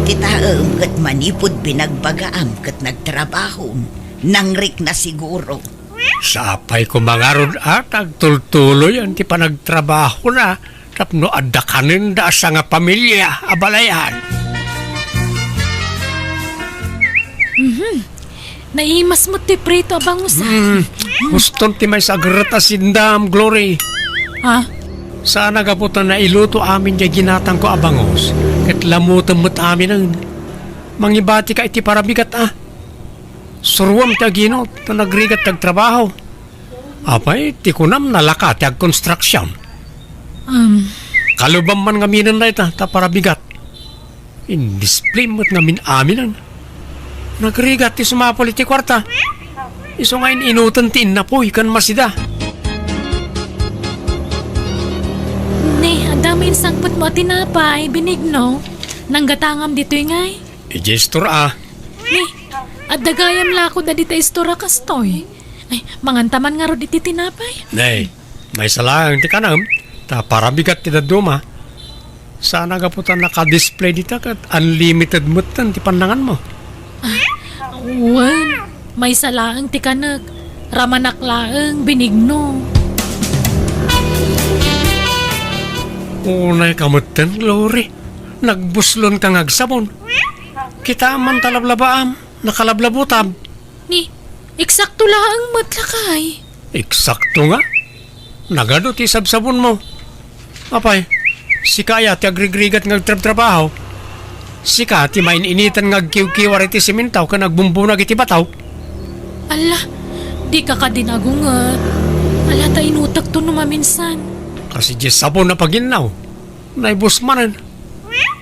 Ti taem ket manipud binagbagaam ket nagtrabahom, nangrikna siguro. Sapay koma ngarud a ta agtultuloyan ti panagtrabahona tapno adda kanenda a sangapamilia, abalayan. Mhm. Naimas met ti prito a bangus, ah. Hmm. Guston ti maysa a gerret a sindam, Glory. Ha? Saan a gapu ta nailuto amin diay ginatangko a bangus, ket lamutem met aminen. Mangibatika iti parabigat, ah. Suruam ti aginot, ta nagrigat ti agtrabaho. Apay, ti kunam, nalaka ti agkonstruksion. Um. Kalubam man ngaminen dayta, ta parabigat. Indisplay met ngamin aminen. Nagrigat ti sumapul iti kuarta. Isu nga in-inuten ti innapuy ken masida. Ni, adda main sangpetmo a tinapay, Benigno. Nanggatangam ditoy ngay? Idiay istor a. Ni, adda gayam la kod a dita istor a kastoy. Ay, manganta man ngarud iti tinapay. Nay, maysa laeng ti kanem, ta parabigat ti dadduma. Saan a gapu ta naka-display dita ket unlimited metten ti pannanganmo. Ah, wen, maysa laeng ti kanek. Ramanak laeng, Benigno. Unay ka metten, Glory. Nagbuslon ka nga agsabon. Kitaem man ta lablabaam, nakalablabutab. Ni, eksakto laeng met lakay. Eksakto nga? Nagadu ti sabsabonmo. Apay, sika aya ti agrigrigat nga agtrabtrabaho? Sika ti main-initan nga agkiwkiwar iti simentaw ken agbumbunag iti bataw? Ala, dika kadi nagunget. Ala, ta inutekto no maminsan. Kas idiay sabon a paginnaw, naibus manen.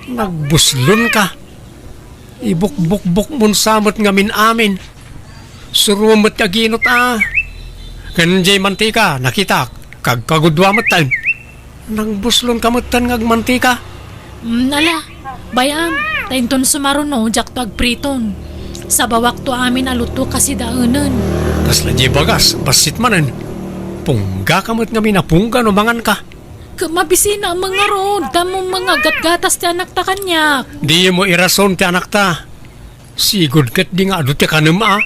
Nagbuslon ka. Ibukbukbukmon sa met ngamin amin. Suruam met ti aginot a. Ken diay mantika, nakitak, kagkagudua metten. Nagbuslon ka metten nga agmantika. Mm, ala, bay-am, ta inton sumaruno, diakto agpriton. Sabawakto amin a luto kas idaenen. Kasla diay bagas, bassit manen. Pungga ka met ngamin a pungga no manganka. Ket mabisina a mangarud, tammo mangagatgatas ti anakta kaniak. Dimo irason ti anakta. Sigud ketdi nga adu ti kanem a.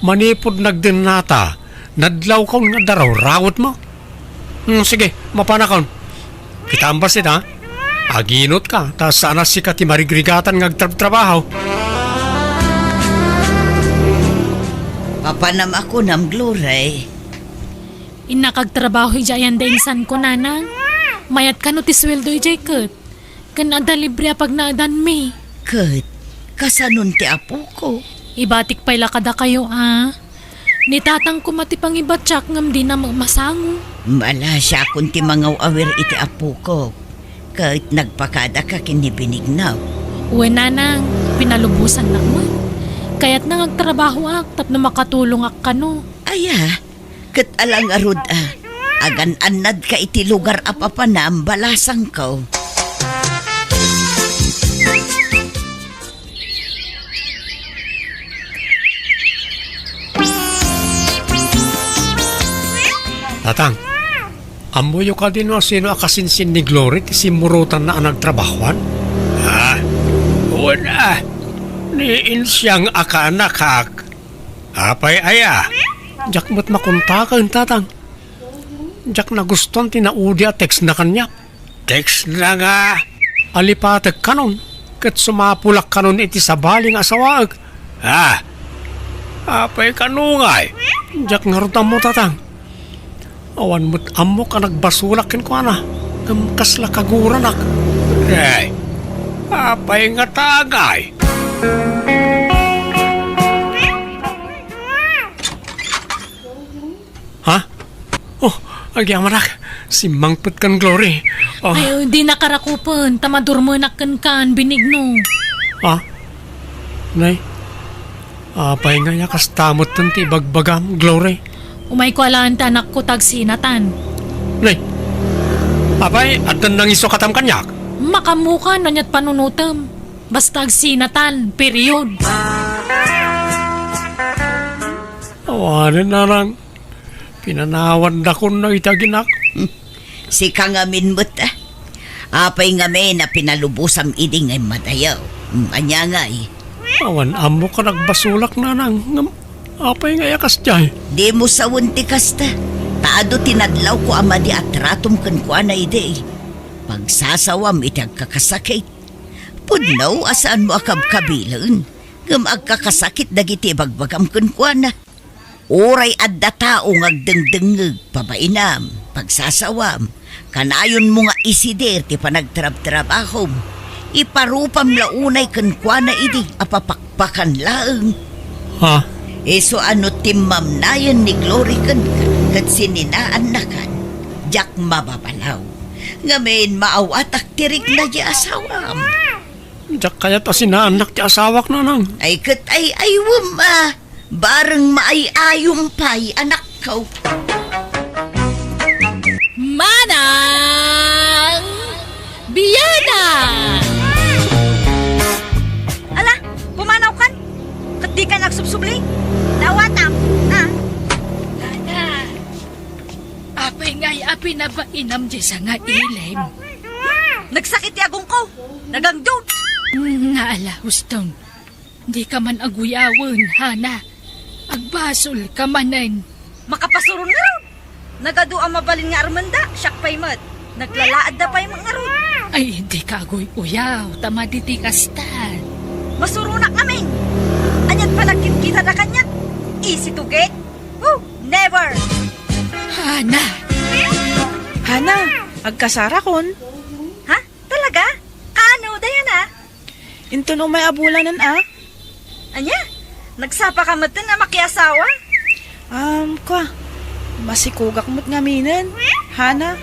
Manipud nagdennata, nadlawkon nga darawrawetmo. Hmm, sige, mapanakon. Kita ambas ita, aginutka, ta saan a sika ti marigrigatan nga agtrabtrabaho. Papanam a kunam, Glory. Innak agtrabaho idiay ayan da insanko, nanang. Mayat kano ti sueldo idiay ket. Ken adda libre a pagnaedanmi. Ket, kasanon ti apoko? Ibatik pay la kadakayo a. Ni tatang koma ti pangibatiak ngem dina met masango. Malasiakon ti mangaw-awir iti apoko. Ket nagpakadaka ken ni Benigno. Wen, nanang, pinalubosannak met. Kayatna nga agtrabahoak tapno makatulongak kano. Aya, ket ala ngarud a, agan-annadka iti lugar a papanam, balasangko. Tatang, ammoyo kadi no asino a kasinsin ni Glory ti simmurotanna a nagtrabahoan? Ah, wen a, ni insiang a kaanakak. Apay aya? Diak met makontaken, tatang. Diak nagustuan ti naudi a textna kaniak. Textna nga alipatek kanon, ket sumapulak kanon iti sabali nga asawaek. Ah, apay kano ngay? Diak ngarud ammo, tatang. Awan met ammok a nagbasolak kenkuana, ngem kasla kaguranak. Ay, apay ngata ngay? Ha? Oh, agyamanak. Simmangpet kan Glory. Oh. Ay, di nakarakupen, ta madurmenak kenkan, Benigno. Ha? Nay, apay nga ya kasta metten ti ibagbagam, Glory? Umayko alaen ti anakko ta agsinatan. Nay, apay, addan nangisukatam kaniak? Makamukan, aniat panunotem? Basta agsinatan, period. Awanen, nanang. Pinanawandakon no iti aginak. Sika ngamin met, ah. Apay ngamin a pinalubosam idi nga immadayo? Hmm, ania ngay? Awan ammok a nagbasolak, nanang. Ngem apay ngay a kasdiay? Dimo sawen ti kasta. Ta adu ti nadlawko a madi a tratom kenkuana idi. Pagsasawam iti agkakasakit. Pudno a saanmo a kabkabilen, ngem agkakasakit dagiti ibagbagam kenkuana. Uray adda tao nga agdengdengngeg, pabainam, pagsasawam, kanayonmo nga isider ti panagtrabtrabahom. Iparupam la unay kenkuana idi a papakpakan laeng. Ha? Isu a no timmamnayen ni Glory kenka ket sininaannakan, diak mababalaw. Ngamin, maawatak ti rikna ti asawam. Diak kayat a sinaannak ti asawak, nanang. Ay, ket ay-aywem a. Bareng maay-ayom pay, anakko. Manang Biana! Ala, pumanawkan? Ket dika agsubsubli? Nawatam, ha? Nanang, apay ngay a pinabainam diay sanga ilim? Nagsakit ti agongko. Nagangdud. Mm, nga ala, Huston. Dika man aguyawen, Hana. Agbasolka manen. Makapasuron ngarud. Nagadu a mabalin nga armenda, siak pay met. Naglalaadda pay met ngarud. Ay, dika aguy-uyaw, ta madi ti kasta. Masuronak ngamin. Aniat panagkitkitada kaniak? Easy to get? Oh, never! Hana! Hana, agkasarakon. Ha? Talaga? Kaano, Diana? Inton umay a bulanen a. Ania? Nagsapaka metten a makiasawa? Um, kua, masikugak met ngaminen, Hana.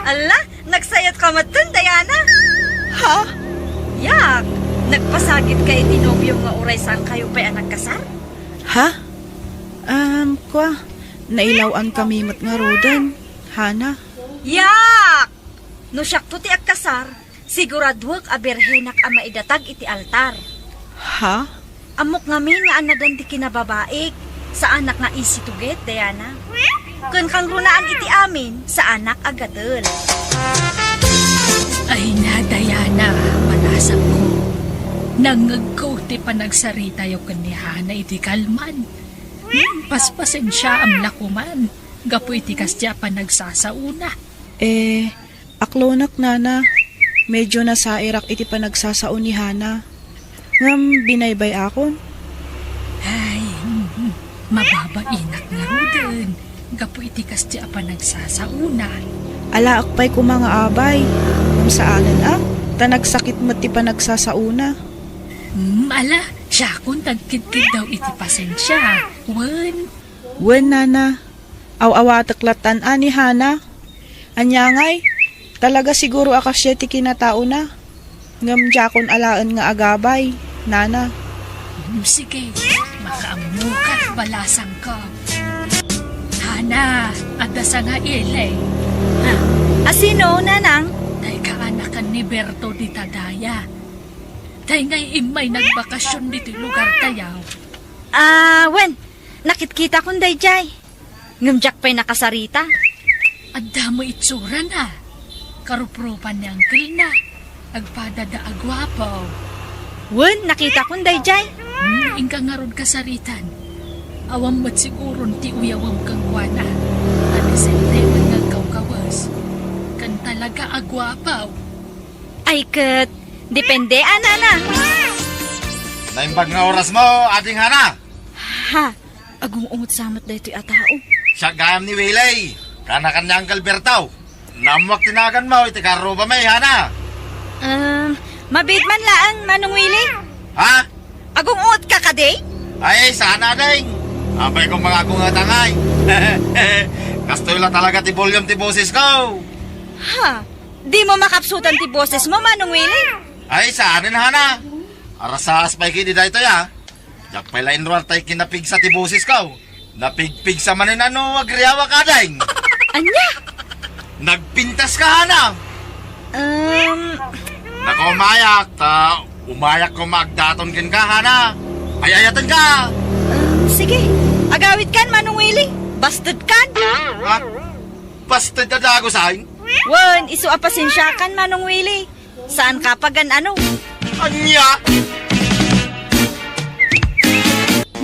Alla, nagsayatka metten, Diana. Ha? Yak, nagpasagitka iti nobiom nga uray saankayo pay a nagkasar? Ha? Um, kua, nailaw-ankami met ngaruden, Hana. Yak! No siakto ti agkasar, siguraduek a birhenak a maidatag iti altar. Ha? Ammok ngamin nga annadan ti kinababaik, saanak nga easy to get, Diana. Ken kangrunaan iti amin, saanak a gatel. Ay na, Diana, balasangko. Nangngegko ti panagsaritayo ken ni Hana iti kalman. Hmm, paspasensiaam la koman gapu iti kasdi a panagsasaona. Eh, aklonak, Nana. Medyo nasairak iti panagsasao ni Hana. Ngem binaybay-akon. Ay, mm, mababainak ngaruden gapu iti kasdi a panagsasaona. Alaek pay koma nga abay. Ngem saanen a, ta nagsakit met ti panagsasaona. Mm, ala, siakon ti agkidkiddaw iti pasensia. Wen. Wen, Nana. Aw-awatek lattan a ni Hana. Ania ngay? Talaga siguro a kasdiay ti kinataona. Ngem diakon alaen nga agabay, Nana. Mm, sige, makaammoka, balasangko. Hana, adda sanga ili. Ha? A sino, Nanang? Dayta anakan ni Berto dita daya. Dayta ngay immay nagbakasyon ditoy lugartayo. Ah, wen, nakitkitakon daydiay. Ngem diak pay nakasarita. Adda met itsurana. Karuprupan ni angkelna. Agpadada a guapo. Wen, nakitakon daydiay. Hmm, inka ngarud kasaritan. Awan met siguron ti uyawem kenkuana. Ta disente met nga agkawkawes. Ken talaga a guapo. Ay ket, depende a, Nana. Naimbag nga orasmo, Ading Hana. Ha? Agung-ungot sa met daytoy a tao. Siak gayam ni Willie. Kaanakan ni Uncle Berto. Naammoak ti naganmo iti karrubami, Hana. Um, mabiit man laeng, Manong Willie. Ha? Agung-ungotka kadi? Ay, saan a, Ding. Apay koma nga agung-ungotak ngay. Kastoy la talaga ti volume ti bosesko. Ha? Dimo makapsutan ti bosesmo, Manong Willie? Ay, saanen, Hana. Arsaas pay ketdi daytoy, a. Diak pay la inruar tay kinapigsa ti bosesko. Napigpigsa manen a no agriawak, Ding. Ania? Nagpintaska, Hana. Um. Nako, umayak, ta Umayak ko magdaton kenka, Hana. Ay-ayatenka. Um, sige. Agawidkan, Manong Willie. Bastedkan. Ha? Basted a dagusayen? Wen, isu a pasensiakan, Manong Willie. Saanka pagan-ano. Ania?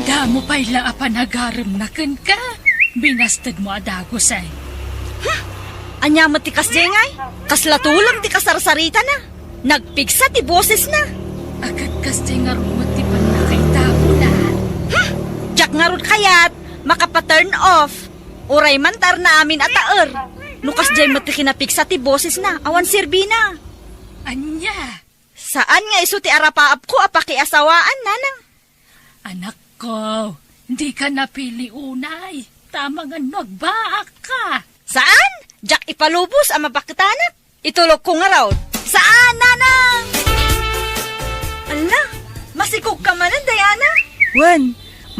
Damo pay la a panagaremna kenka. Binastedmo a dagusay. Huh? Ania met ti kasdiay ngay? Kasla tuleng ti kasarsaritana. Nagpigsa ti bosesna. Ket kasdiay ngarud met ti pannakaitabona. Hmm, diak ngarud kayat makapa-turn off. Uray man ta arna amin a taer. No kasdiay met ti kinapigsa ti bosesna, awan serbina. Ania? Saan nga isu ti arapaapko a pakiasawaan, Nanang? Anakko, dika napili unay. Tama nga no agbaakka. Saan? Diak ipalubos a mabaketanak. Itulokko ngarud. Saan, Nanang? Ala, masikogka manen, Diana? Wen,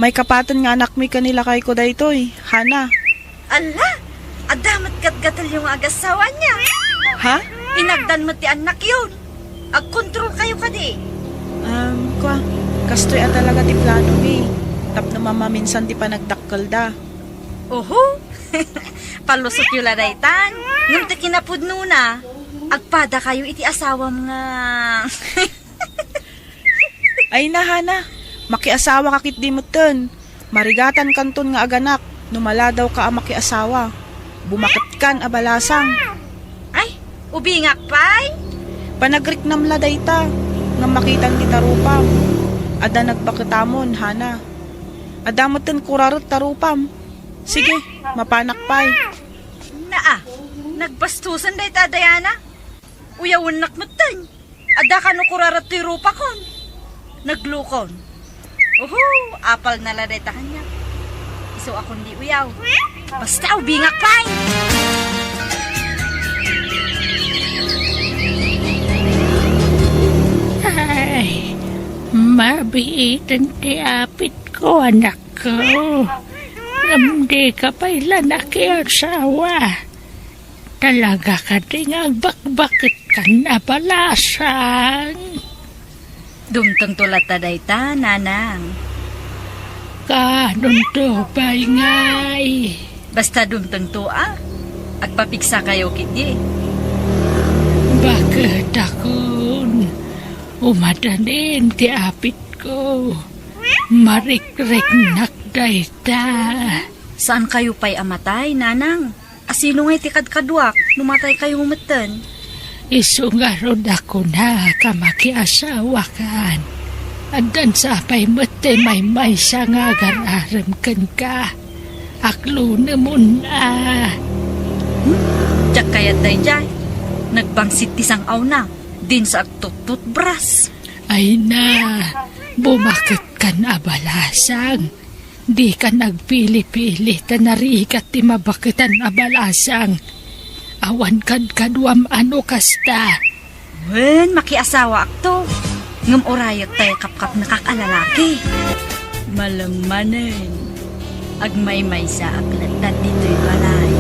maikapaten nga anakmi ken ni lakayko daytoy, Hana. Ala, adda met gatgatelyo nga agassawa ania? Ha? Inagdan met ti annakyon. Agkontrolkayo kadi. Um, kua, kastoy a talaga ti planomi. Tapno mamaminsan ti panagdakkelda. Oho! Palusotyo la daytan. Ngem ti kinapudnona, agpadakayo iti asawam nga. Ay na, Hana, makiasawaka ketdi metten. Marigatankanton nga aganak no maladawka a makiasawa. Bumaketkan a balasang. Ay, ubingak pay? Panagriknam la dayta, ngem makitan ti tarupam. Adda nagbaketamon, Hana. Adda metten kuraret tarupam. Sige, mapanak pay. Naa, nagbastosen dayta, Diana. Uyawennak metten. Adda kano kuraret ti rupakon. Naglukon. Uhu, apalna la dayta kaniak. Isu a kundi uyaw. Basta ubingak pay. Ay, mabiiten ti apitko, anakko. Ngem dika pay la nakiasawa. Talaga kadi nga agbakbaketkan a balasang? Dumtengto latta dayta, Nanang. Kaanonto pay ngay? Basta dumtengto a. Agpapigsakayo ketdi. Baketakon. Umadanin ti apitko. Marikriknak dayta. Saankayo pay a matay, Nanang? A sino ngay ti kadkaduak no mataykayo metten? Isu ngarud a kunak a makiasawakan. Addan sa pay met ti maymaysa nga agar-arem kenka. Aklunemon a. Hmm? Diak kayat daydiay. Nagbangsit ti sang-awna. Dinsa agtuttutbras. Ay na, bumaketkan a balasang. Dikan agpili-pili ta narigat ti mabaketan a balasang. Awan kadkaduam a no kasta. Wen, makiasawaakto. Ngem urayek tay kapkapnekak a lalaki. Malem manen, agmaymaysaak latta ditoy balay.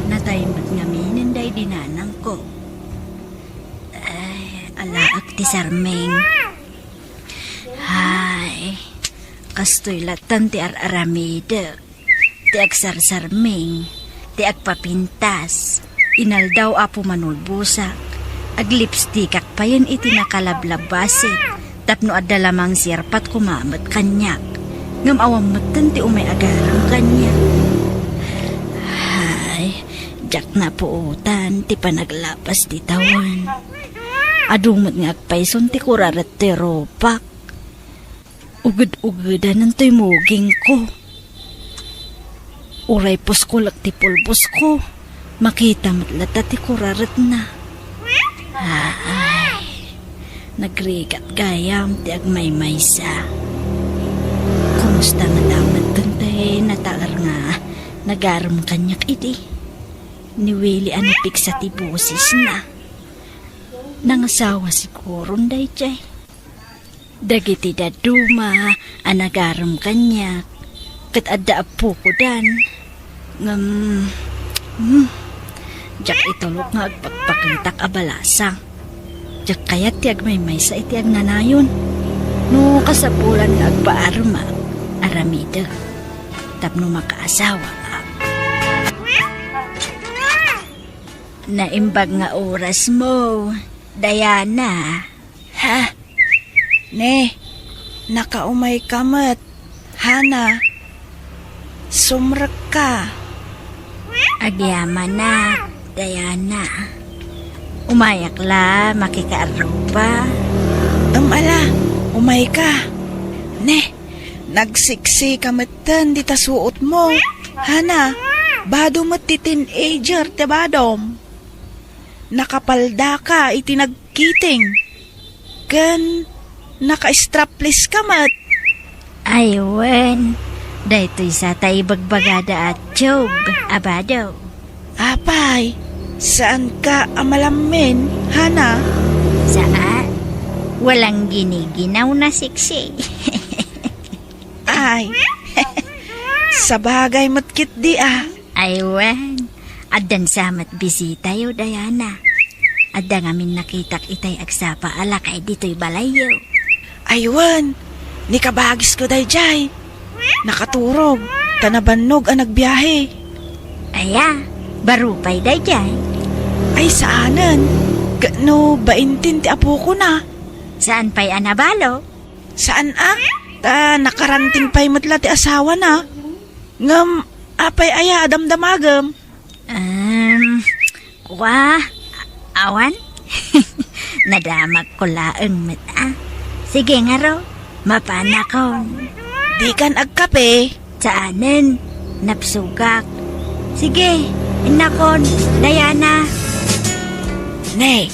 Natay met ngaminen daydi nanangko. Ay, alaak ti sarming. Ay, kastoy latta ti ar-aramidek. Ti agsarsarming, ti agpapintas, inaldaw a pumanulbosak, aglipstikak payen iti nakalablabbasit, tapno adda lamang sirpat koma met kaniak, ngem awan metten ti umay agarem kaniak. Ay, diak napuotan ti panaglapas ti tawen. Adu met nga agpayson ti kuraret ti rupak. Uged-ugedanen toy mugingko. Uray puskolek ti pulbosko, makita met latta ti kuraretna. Ay, nagrigat gayam ti agmaymaysa. Kumusta nga daw metten tay nataer nga nagarem kaniak idi? Ni Willie a napigsa ti bosesna. Nangasawa siguron daydiay. Dagiti dadduma a nagarem kaniak ket adda appokodan. Ngem, hmm, diak itulok nga agpakpaketak a balasang. Diak kayat ti agmaymaysa iti agnanayon. No kasapulan nga agpaarmak, aramidek tapno makaasawaak. Naimbag nga orasmo, Diana. Ha? Ne, nakaumayka met, Hana. Sumrekka. Agyamanak, Diana. Umayak la makikaarrupa. Em, ala, umayka. Ne, nagsiksi ka metten dita suotmo. Hana, bado met ti teenager ti badom. Nakapaldaka iti nagkiting. Ken naka-strapless ka met. Ay, wen. Daytoy sa ta ibagbagada a tube a bado. Apay, saanka a malammin, Hana? Saan. Walang giniginaw na siksi. Ay, sabagay met ketdi a. Ay, wen. Addan sa met bisitayo, Diana. Adda ngamin nakitak itay agsapa a lakay ditoy balayyo. Ay, wen. Ni kabagisko daydiay. Nakaturog, ta nabannog a nagbiahe. Aya, baro pay daydiay? Ay, saanen. Ket no baintin ti apokona. Saan pay a nabalo? Saan a? Ta nakaranting pay met la ti asawana. Ngem apay aya a damdamagem? Em, kua, awan. Nadamagko laeng met a. Sige ngarud, mapanakon. Dikan agkape? Saanen, napsugak. Sige, innakon, Diana. Ne,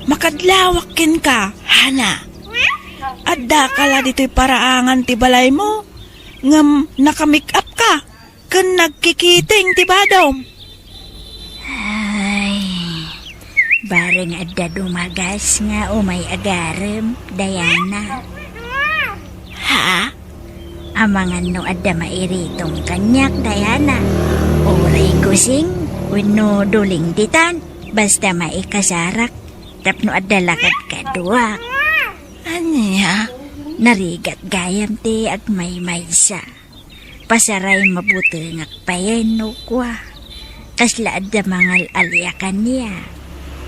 makadlawak kenka, Hana. Addaka la ditoy paraangan ti balaymo, ngem naka-make-up ka, ken nagkikiting ti badom. Ay, bareng adda dumagas nga umay agarem, Diana. Ha? Amangan no adda mairitom kaniak, Diana. Uray kusing, wenno duling ditan, basta maikasarak, tapno adda lakad kaduak. Ania? Narigat gayam ti agmaymaysa. Pasaray mabutengak payen no kua. Kasla adda mangal-alia kaniak.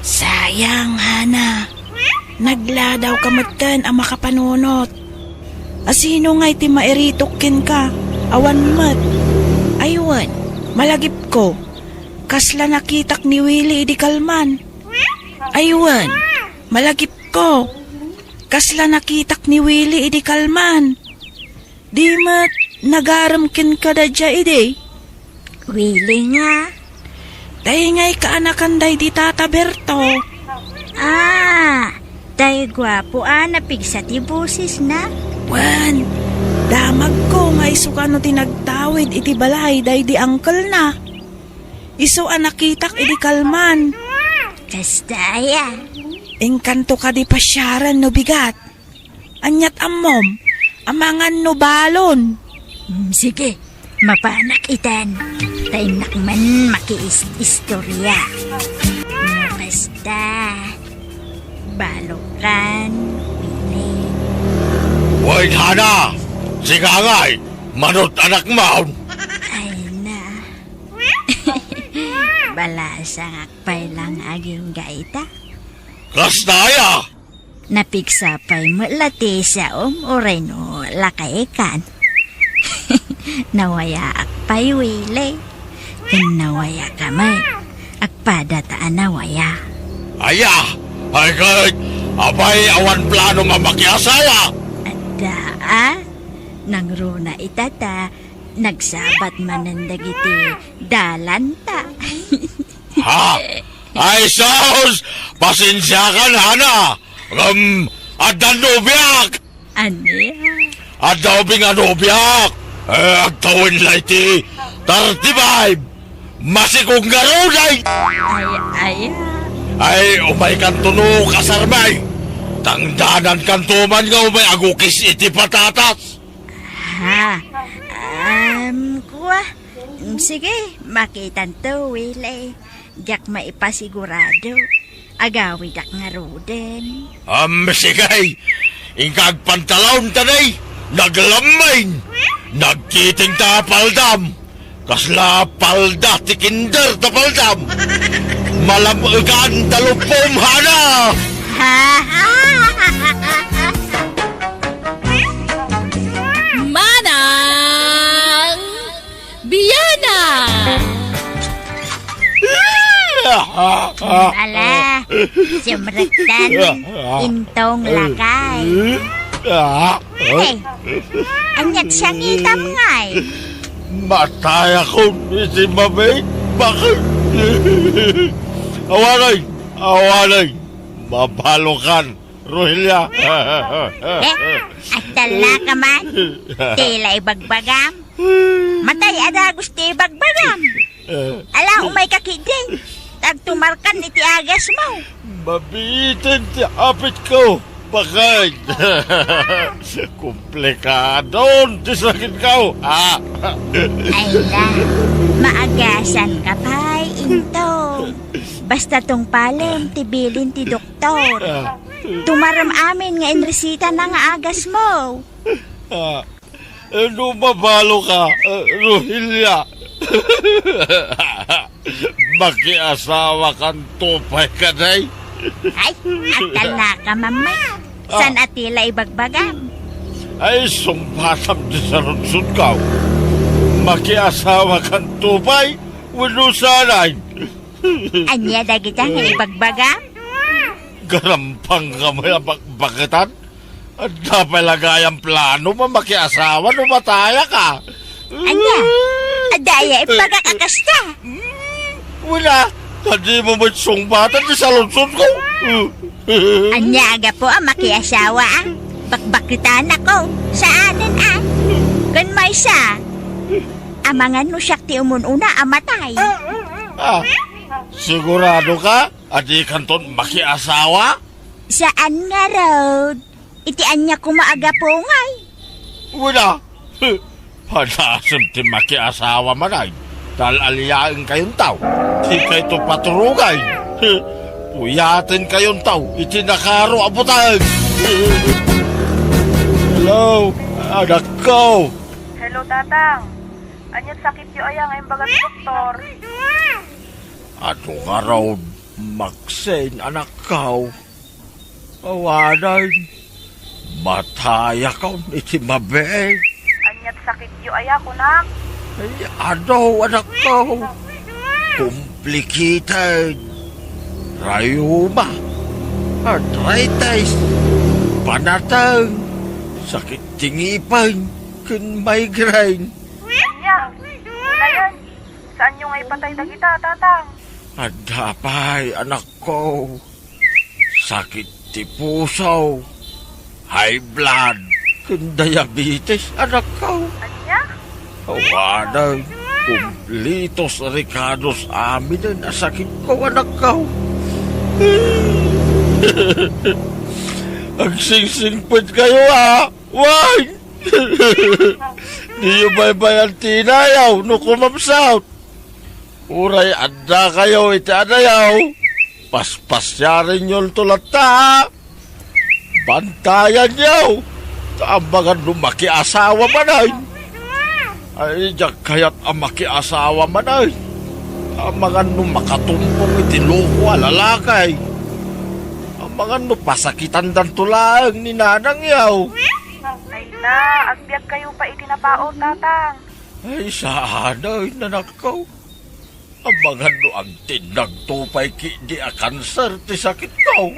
Sayang, Hana. Nagladaw ka metten a makapanunot. A sino ngay ti mairitok kenka? Awan met. Ay wen, malagipko. Kasla nakitak ni Willie idi kalman. Ay wen, malagipko. Kasla nakitak ni Willie idi kalman. Di met nagarem kenka daydiay idi? Willie nga. Tay ngay kaanakan daydi Tata Berto. Ah, tay guapo a napigsa ti bosesna. Wen, damagko nga isu kano ti nagtawid iti balay daydi uncle-na. Isu a nakitak idi kalman. Kasta aya? Inkanto kadi pasiaren no bigat. Aniat ammom? Amangan no balon. Mm, sige, mapanak itan. Ta innak man makiis-istorya. No kasta, balokan, Willie. Wen, Hana! Sika ngay, manut-anak maon! Ay na. Balasangak pay lang agingga ita. Kasta aya? Napigsa pay met la ti saom uray no lakaykan. Nawayaak pay, Willie. Ken nawayaka met. Agpada ta a nawaya. Aya, ay ket, apay awan planom a makiasawa? Adda a, nangruna ita ta nagsabat manen dagiti dalanta. Ha? Ay, sus! Pasensiakan, Hana! Ngem, adda nobiak! Ania? Adda ubing a nobiak! Eh, agtawen la iti thirty-five! Masikog ngarud ay! Ay, ay. Ay, umaykanto no kasarmay! Tangdanankanto man nga umay agukis iti patatas! Ha? Um, kua? Sige, makitanto, Willie. Diak maipasigurado. Agawidak ngaruden. Am, sige. Inka agpantalaon ta nay, naglammin. Nagkiting ta paldam. Kasla palda ti kinder ta paldam. Malam-egan ta lupom, hana. Manang Biana! Ala, sumrektan, intong lakay. Ay, aniat siya ngitam ngay? Matayakon iti mabait. Bakit? Awanay, awanay. Mabalokan. Rohelia. Eh, agtalna ka man. Tila ibagbagam. Matay a dagus ti ibagbagam. Ala, umay ka ketdi. Agtumarkan iti agasmo. Mabiiten ti apitko. Bakit? Komplikadon ti sakitko. Ah. Ay la, maagasan ka pay, intong. Basta tungpalem ti bilin ti doktor. Tor. Tumarem amin nga inresitana nga agasmo. Ah, no mabaloka, eh, Rohelia. Makiasawakanto pay kadi? Ay, agtalna ka, Mama. Ah. Saan a tila ibagbagam? Ay, sungbatam ti sarudsodko. Makiasawakanto pay wenno saan? Ania dagita nga ibagbagam? Garampang ka met a bakbaketan? Adda pay la gayam plano a makiasawa no matayaka. Ania? Adda aya imbagak a kasta? Hmm, wala. Kadi mo met sungbatan ti saludsodko. Ania a gapu a makiasawa a? Bakbaketanakon. Saanen a? Ken maysa, amangan no siak ti umun-una a matay. Ah, sigurado ka? A dikanton makiasawa? Saan ngarud. Iti ania koma a gapu ngay? Wala. Padasem ti makiasawa manay. Tal-aliaenkayonto. Dikayto paturogay. Puyatenkayonto iti nakaro a buteng. Hello, anakko. Hello, Tatang. Ania't sakityo aya nga imbaga ti doktor? Adu ngarud, maksin, anakko. Awanen, matayakon iti mabiit. Ania't sakityo aya, kunak? Ay, adu, anakko. Complicated. Rayuma. Arthritis. Panateng. Sakit ti ngipen. Ken migraine. Ania? Unayen, saanyo nga ipatay dagita, Tatang? Adda pay, anakko. Sakit ti puso, high blood, ken diabetes, anakko. Ania? Awanen, kumplitos rikados aminen a sakitko, anakko. Agsingsingpetkayo, a? Wen! Diyo baybay-an ti inayo no kumapsut. Uray addakayo iti adayo, paspasiarenyonto latta. Bantayanyo, ta amangan no makiasawa manen. Ay, diak kayat a makiasawa manen. Amangan no makatumpong iti loko a lalaki. Amangan no pasakitandanto laeng ni nanangyo. Ay na, agbiagkayo pay iti napaut, Tatang. Ay, saanen, anakko. Amangan no agtinnagto pay ketdi a kanser ti sakitko.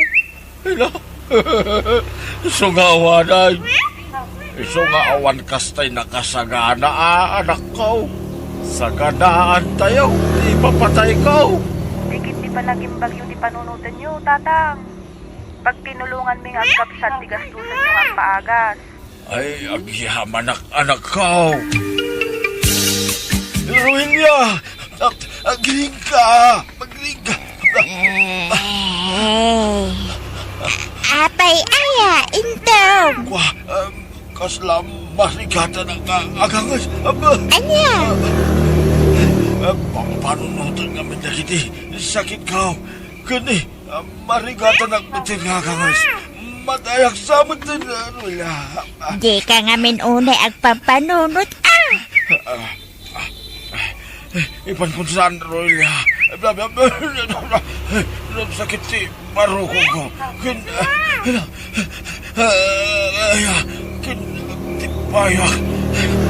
Ay na. Isu nga awanen. Isu nga awan kastay nakasagana a, anakko. Saganaantayo ti ipapatayko. Di ketdi panagimbagyo ti panunotenyo, Tatang. Pagtinulonganmi nga agkabsat ti gastosenyo nga agpaagas. Ay, agyamanak, anakko. Rohelia! Ag-, agriingka! Agriingka! Apay aya, intong? Kua, um, kasla marigatan a, a, aganges. Aba! Ania? Ah, pampanunoten ngamin dagiti sakitko. Ken, eh, Marigatanak met ti ngaganges. Matayak sa met ti, Rolia. Dika ngamin unay agpampanunot, a. Ah, ah, ah, ipan kun saan, Rolia. Sakit ti barukongko. Kin-, ay, kin-, ti payak.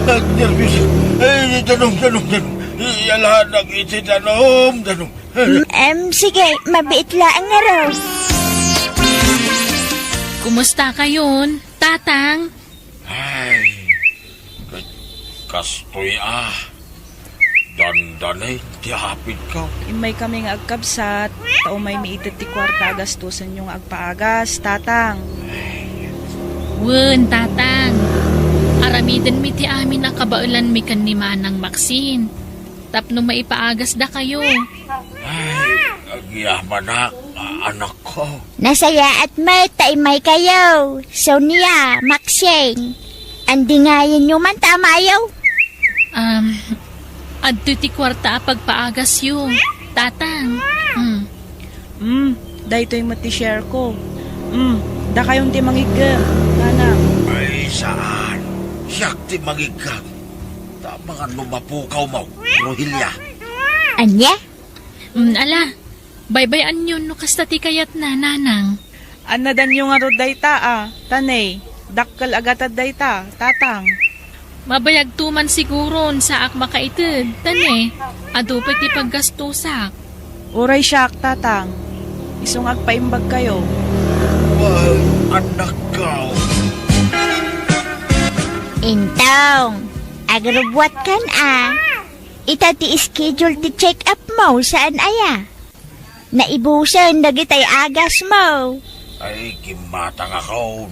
Agnerbios. Ay, danum, danum, danum. Iyalanak iti danum, danum. Mm, em, sige, mabiit laeng ngarud. Kumusta kayon, Tatang? Ay, ket kastoy a, dandanen ti apitko. Immaykami nga agkabsat, ta umaymi ited ti kuarta a gastusenyo nga agpaagas, Tatang. Wen, Tatang. Aramidenmi ti amin a kabaelanmi ken ni Manang Maxine. Tapno maipaagasdakayo. Ay, agyamanak, a-, anakko. Nasayaat met ta immaykayo, Sonia, Maxine. Andingayenyo man ta amayo. Um, adtoy ti kuarta a pagpaagasyo, Tatang. Hmm. Hmm, daytoy met ti share ko. Hmm, dakayon ti mangiggem, Nanang. Ay, saan? Siak ti mangiggem. Ta amangan no mapukawmo, Rohelia. Ania? Mm, ala, baybay-anyo no kasta ti kayatna, Nanang. Annadanyo ngarud dayta, a, ta ne, dakkel a gatad dayta, Tatang. Mabayagto man siguron, saak makaited, ta ne, adu pay ti paggastusak. Uray siak, Tatang. Isu nga agpaimbagkayo. Wen, annakko. Intong, agrubbuatkan a. Ita ti schedule ti check-up mo, saan aya? Naibusen dagitay agas mo. Ay, gimmatangakon.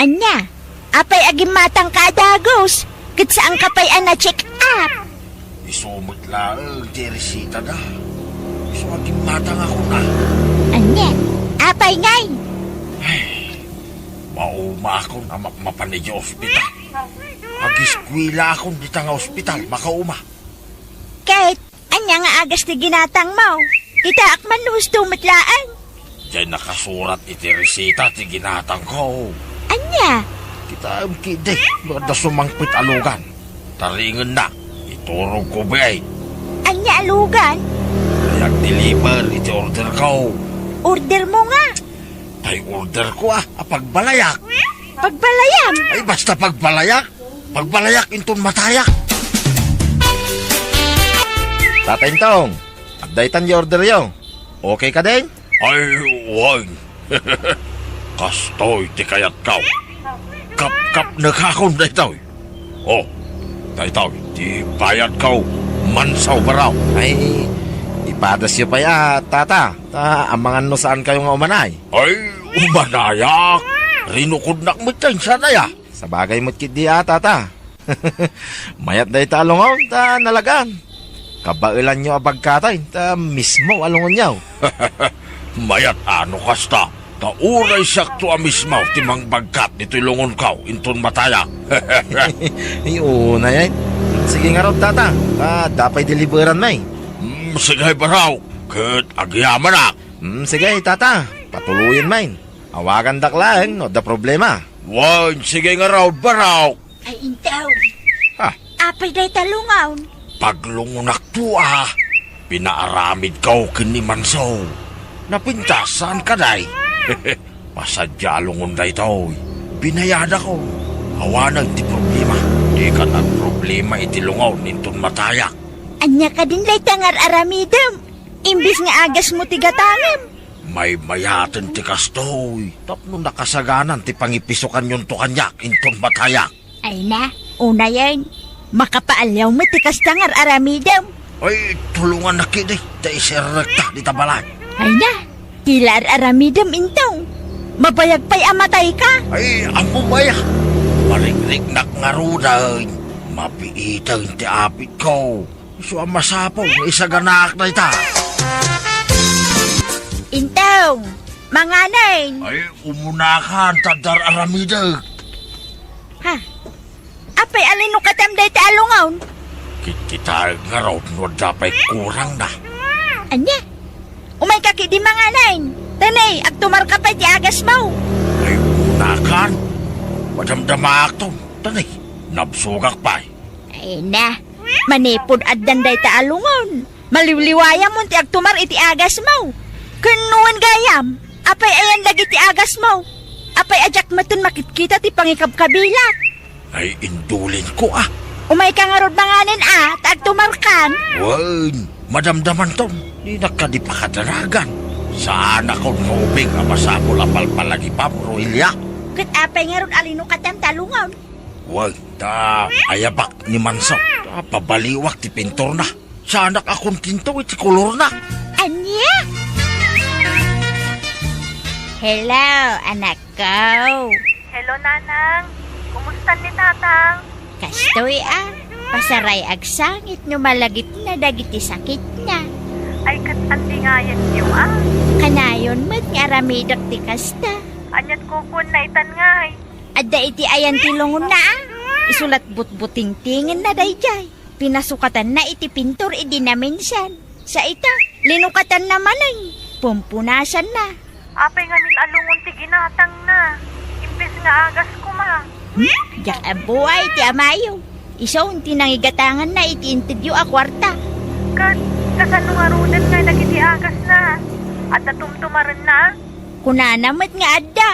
Ania? Apay a gimmatangka a dagus? Ket saanka pay a na-check up? Isu met laeng ti resitada. Isu a gimmatangakon a. Ania? Apay ngay? Ay, maumaakon a mapmapan idiay ospital. Agiskuelaakon dita nga ospital, makauma. Ket, ania nga agas ti ginatangmo? Kitaak man no husto met laeng. Diay nakasurat iti resita ti ginatangko. Ania? Kitaem ketdi no adda sumangpet a lugan. Taringennak, iturogko biit. Ania a lugan? Diay agdeliver iti orderko. Ordermo nga? Tay orderko a, a pagbalayak. Pagbalayam? Ay, basta pagbalayak. Pagbalayak inton matayak. Tata Intong, adda itan ti orderyo. Okay kadin? Ay, wen. Kastoy ti kayatko. Kapkapnekakon daytoy. O, daytoy ti bayadko, Mansaw Baraw. Ay, ipadasyo pay a, Tata. Ta amangan no saankayo nga umanay. Ay, umanayak. Rinukodnak met ta insan aya. Sabagay met ketdi a, Tata. Mayat dayta a lungon ta nalagan. Kabaelanyo a bagkatayo ta mismo a lungonyo. Mayat a no kasta, ta uray siakto a mismo ti mangbagkat ditoy lungonko inton matayak. Ay, unayen. Sige ngarud, Tata, ta adda pay deliveranmi. Mm, sige, Baraw, ket agyamanak. Mm, sige, Tata, patuloyen main. Awagandak laeng no adda problema. Wen, sige ngarud, Baraw. Ay, Intong. Ha? Apay dayta lungon? Paglungonakto a. Pinaaramidko ken ni Manso. Napintas, saan kadi? Pasadia a lungon daytoy. Binayadakon. Awanen ti problema. Dikan agproblema iti lungon inton matayak. Ania kadin dayta nga ar-aramidem? Imbes nga agasmo ti gatangem. Maymayaten ti kastoy, tapno nakasaganan ti pangipisukanyonto kaniak inton matayak. Ay na, unayen, makapaaliaw met ti kasta nga ar-aramidem. Ay, tulongannak ketdi, ta iserrekta dita balay. Ay na, ti la ar-aramidem, Intong. Mabayag pay a matayka. Ay, ammom aya. Marigriknak ngaruden. Mabiiten ti apitko. Isu a masapul nga isaganaak dayta. Intong, manganen. Ay, umunakan, ta adda ar-aramidek. Ha? Apay a linukatam dayta a lungon? Kitkitaek ngarud no adda pay kurangna. Ania? Umayka ketdi mangan. Tani, agtumarka pay ti agasmo. Ay, unakan. Madamdamaakto. Tani, nabsogak pay. Ay na, manipud addan dayta a lungon. Maliwliwayamon ti agtumar iti agasmo. Ken no wen gayam, apay ayan dagiti agasmo? Apay a diak metten makitkita ti pangikabkabilak? Ay, indulinko a. Umayka ngarud mangan a, ta agtumarkan. Wen, madamdamanton, dinak kadi pakadanagan. Saanakon maubing a masapul a palpalagipam, Roelia. Ket apay ngarud a linukatam ta lungon? Wen, ta ayabak ni Manso, ta pabaliwak ti pinturna. Saanak a kontento iti kolorna. Ania? Hello, anakko. Hello, Nanang. Kumusta ni Tatang? Kastoy a, pasaray agsangit no malagipna dagiti sakitna. Ay, ket andi ngayenyo a? Kanayon met nga aramidek ti kasta. Aniat kukuenna itan ngay? Adda iti ayan ti lungonna a. Isu lat butbutingtingenna daydiay. Pinasukatanna iti pintor idi naminsan. Sa ita, linukatanna manen. Pumpunasanna. Apay ngamin a lungon ti ginatangna? Imbes nga agas koma. Diak ammo a iti amayo. Isu ti nangigatanganna iti intedyo a kuarta. Ket kasano ngaruden nga dagiti agasna? Adda tumtumarenna? Kunana met nga adda.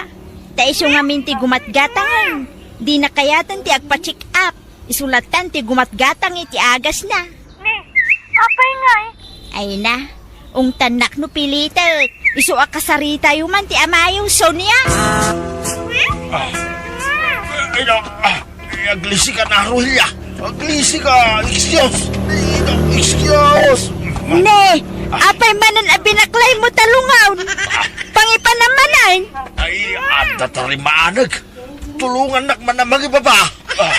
Ta isu ngamin ti gumatgatangen. Dina kayaten ti agpa-check up. Isu lattan ti gumatgatang iti agasna. Ni, apay ngay? Ay na, ungtannak no pilitek. Isu a kasaritayo man ti amayo, Sonia. Ah. Ay, no. Ah, aglisi ka na, Roelia. Aglisi ka. Excuse. Ay, no. Excuse. Ne, apay manen a binaklaymo ta lungon? Pangipanamanan? Ay, adda tarimaaneg. Tulongannak man a mangibaba. Ah.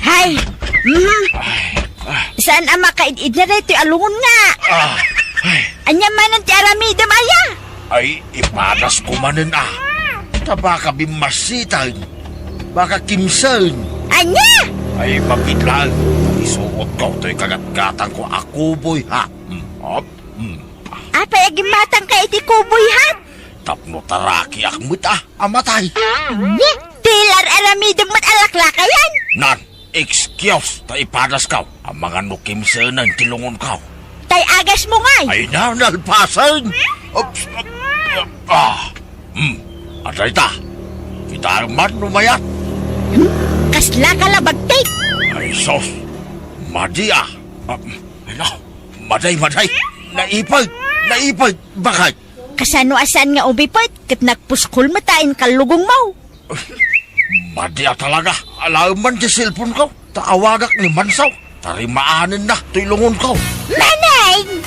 Hay! Mm. Ay, ah. Saan a makaid-idna daytoy a lungon nga? Ah. Ay. Ania manen ti aramidem aya? Ay, ipadasko manen a. Ta baka bimmasiten. Baka kimsen. Ania? Ay, mabitlan. Isuotko toy kagatgatangko a kuboy, ha? Mm. Op. Mm. Apay a gimmatangka iti kuboy, ha? Tapno tarakiak met a, a matay. Ni, ti ar-aramidem met a laklakayan. Nan, excuse ta ipadasko. Amangan no kimsenen ti lungonko. Tay agasmo ngay. Ay na, nalpasen. Oops, op, op, ah. Hmm, adda ita. Kitaem man no mayat. Hmm? Kasla ka la bagtit. Ay, sus. Madi a. Ah, ay na. Madi, madi. Naiped. Naiped. Bakit? Kasano a saan nga umiped ket nagpuskol met a inka lugongmo? Madi a talaga. Alaem man ti cellphone ko. Ta awagak ni Mansaw. Tarimaanenna toy lungonko. Maneng!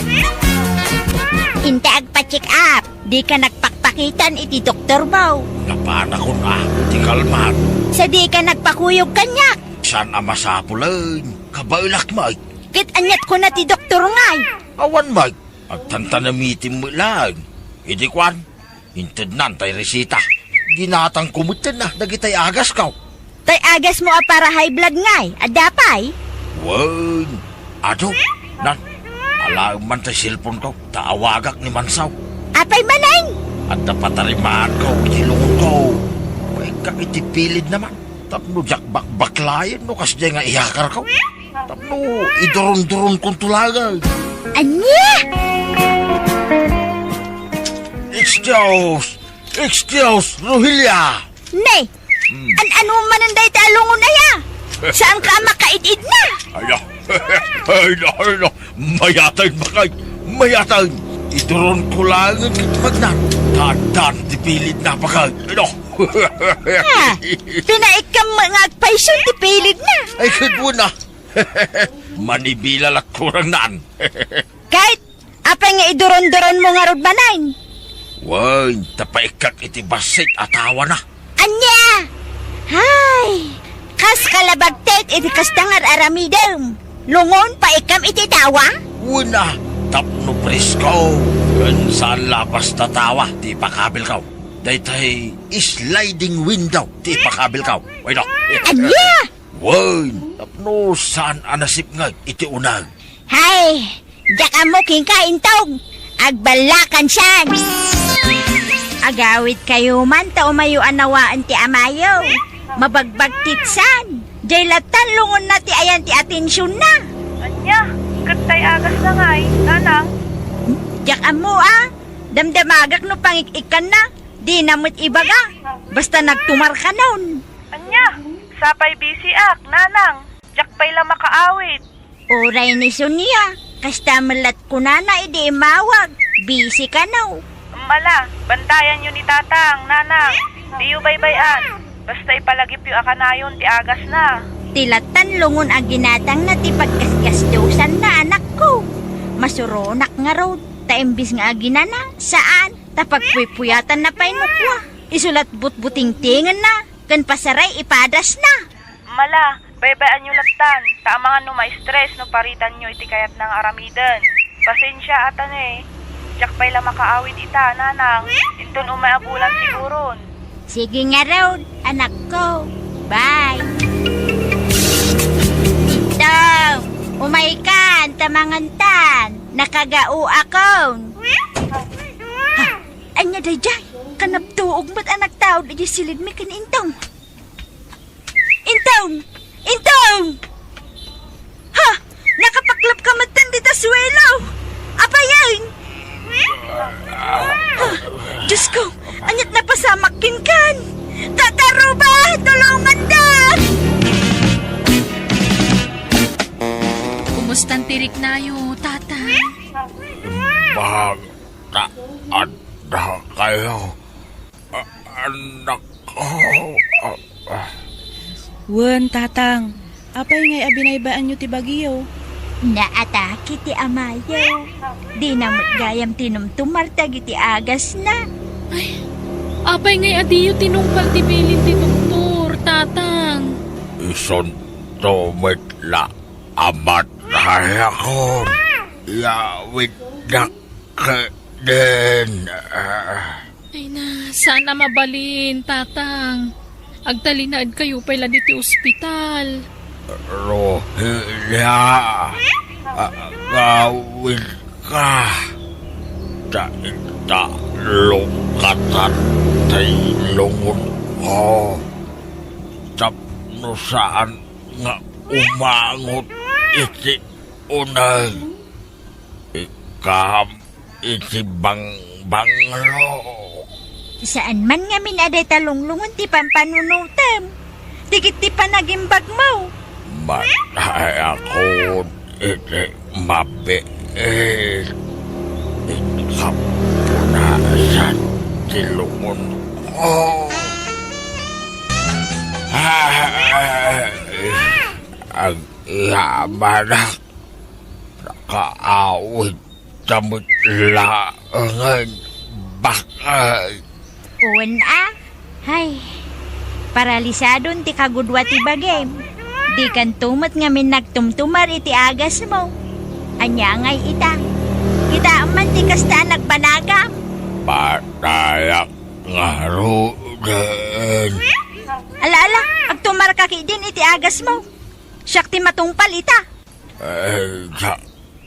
Inta agpa-check up. Dika nagpakpakitan iti doktormo. Napaanakon a ti kalman. Sa dika nagpakuyog kaniak. Saan a masapulen? Kabaelak met. Ket aniat kuna ti doktor ngay? Awan met. Agtantanamitem met laeng. Idi kuan, intednan tay resita. Ginatangko metten a dagitay agasko. Tay agasmo a para high blood ngay, adda pay? Wen, adu, nan, alaem man tay cellphone ko, ta awagak ni Mansaw. Apay manen? Adda patarimaanko iti lungonko. Paikka iti pilidna man. Tapno diak bakbaklayen no kasdiay nga iyakarko. Tapno idurondurongkonto laeng. Ania? Excuse! Excuse, Rohelia! Ne, hmm. An-ano manen dayta a lungon aya? Saanka a makaid-idna? Ay, no. Ay, no, ay, no. Mayaten, bakit? Mayaten. Iduronko laeng ket magnan. Taddan ti pilidna, bakit? Ay, no. Ha? Pinaikkam nga agpayso ti pilidna. Ay, ket wen a. Manibila la kurang naan. Ket apay nga iduronduronmo ngarud manen? Wen, ta paikkak iti bassit a tawana. Ania? Hay, kas kalabagtet iti kasta nga ar-aramidem. Lungon paikkam iti tawa? Wen a, tapno presko. Ken saan la basta tawa ti ipakabilko. Daytay sliding window ti ipakabilko. Wen a. Ania? Wen, tapno saan a nasipnget iti uneg. Hay, diak ammo kenka, Intog. Agballakan san! Agawidkayo man ta umayo a nawaen ti amayo. Mabagbagtit san! Jay lattan lungonna ti ayan ti atensionna. Ania? Ket tay agasna ngay, nanang? Diak ammo a. Damdamagak no pangik-ikkanna. Dina met ibaga. Basta nagtumar kanon. Ania? Sapay bisiak, nanang. Diak pay la makaawid. Uray ni Sonia, kasta met lat kunana idi immawag, busy kano. Ala, bantayanyo ni Tatang, Nanang. Diyo baybay-an. Basta ipalagipyo a kanayon ti agasna. Ti lattan lungon a ginatangna ti paggasgasdosanna, anakko. Masuronak ngarud, ta imbis nga aginana, saan, ta pagpuypuyatanna pay no kua. Isu lat butbutingtingenna, ken pasaray ipadasna. Ala, baybay-anyo lattan, ta amangan no ma-stress no paritanyo iti kayatna nga aramiden. Pasensia, atane. Diak pay la makaawid ita, nanang. Inton umay a bulan siguron. Sige ngarud, anakko. Bye. Tong, umaykan, ta mangantan. Nakagao akon. Ha? Ania daydiay? Kanabtuog met a nagtaud idiay silidmi ken Intong. Intong! Intong! Ha! Nakapaklapka metten dita suelo! Apayen! Ha! Diosko, aniat napasamak kenkan? Tata Ruba, tulonganda! Kumustan ti riknayo, Tata? Imbag ta adda kayo. A-, anak ko. A-, a-. Wen, Tatang. Apay ngay a binaybayanyo ti bagiyo? Naatake ti amayo. Dina met gayam tinumtumar dagiti agasna. Ay, apay ngay a diyo tinungpal ti bilin ti doktor, Tatang? Isunto met la a matayakon. Yawidnak Kaden, ah. Ay na, saan a mabalin, Tatang. Agtalinaedkayo pay la ditoy ospital. Rohelia, agawidka. Ta ita lukatan ti lungonko. Tapno saan nga umangot iti uneg. Ikam iti bangbanglo. Saan man ngamin a dayta lunglungon ti pampanunotem. Dagiti panagimbagmo. Matayakon iti mabiit. Iti kapunasan ti lungonko. Agyamanak. Nakaawid ta met laengen bakay. Wen a. Hay, paralisadon ti kagudua ti bagim. Dikanto met ngamin nagtumtumar iti agasmo. Ania ngay ita? Kitaem man ti kasta a nagbanagam. Matayak ngaruden. Ala, ala, agtumarka ketdin iti agasmo. Siak ti matungpal ita. Ay, sa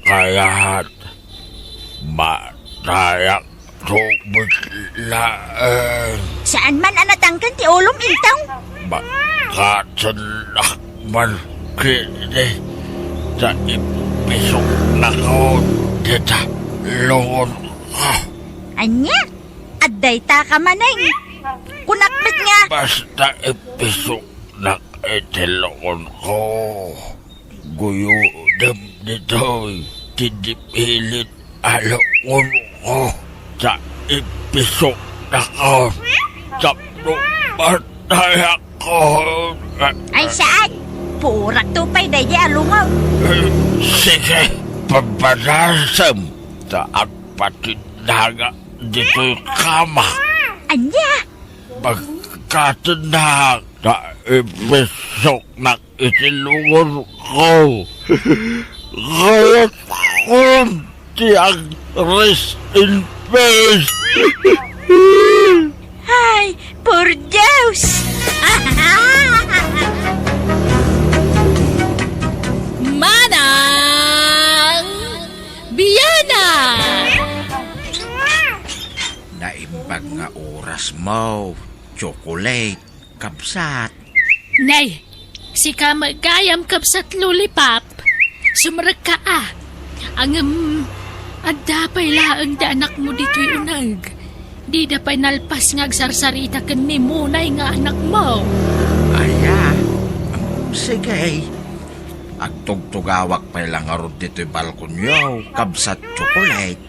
kayat, matayakto met laeng. Saan man a natangken ti ulom, Intong? Makatennak man ketdi ta ipisoknakon dita lungonko. Ania? Adda ita ka manen. Kunak met nga. Basta ipisoknak iti lungonko. Guyodem ditoy ti dipilit a lungonko ta ipisoknakon tapno matayakon. Ay, saan? Puorakto pay daydi a lungon. Sige, pabadasem ta agpatindagak ditoy kama. Ania? Pagkatennak ta ipisoknak iti lungonko. Kayatkon ti ag-rest in peace. Ay, por Dios! Manang Biana! Smoke, chocolate, kabsat. Nay, sika met gayam, kabsat Lollipop. Sumrekka a. Ngem, adda pay laeng ti anakmo ditoy uneg. Dida pay nalpas nga agsarsarita ken ni Munay nga anakmo. Aya, mm, sige. Agtugtugawak pay la ngarud ditoy balkonyo, kabsat Chocolate,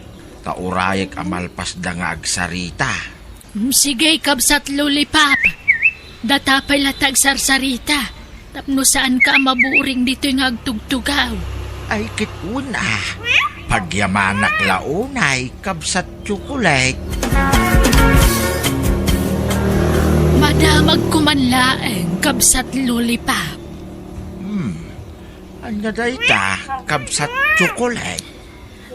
ta urayek a malpasda nga agsarita. Mm, sige, kabsat Lollipop. Data pay la ta agsarsarita. Tapno saanka a maburing ditoy nga agtugtugaw. Ay, ket wen a. Pagyamanak la unay, kabsat Chocolate. Madamagko man laeng, kabsat Lollipop. Hmm. Ania dayta, kabsat Chocolate?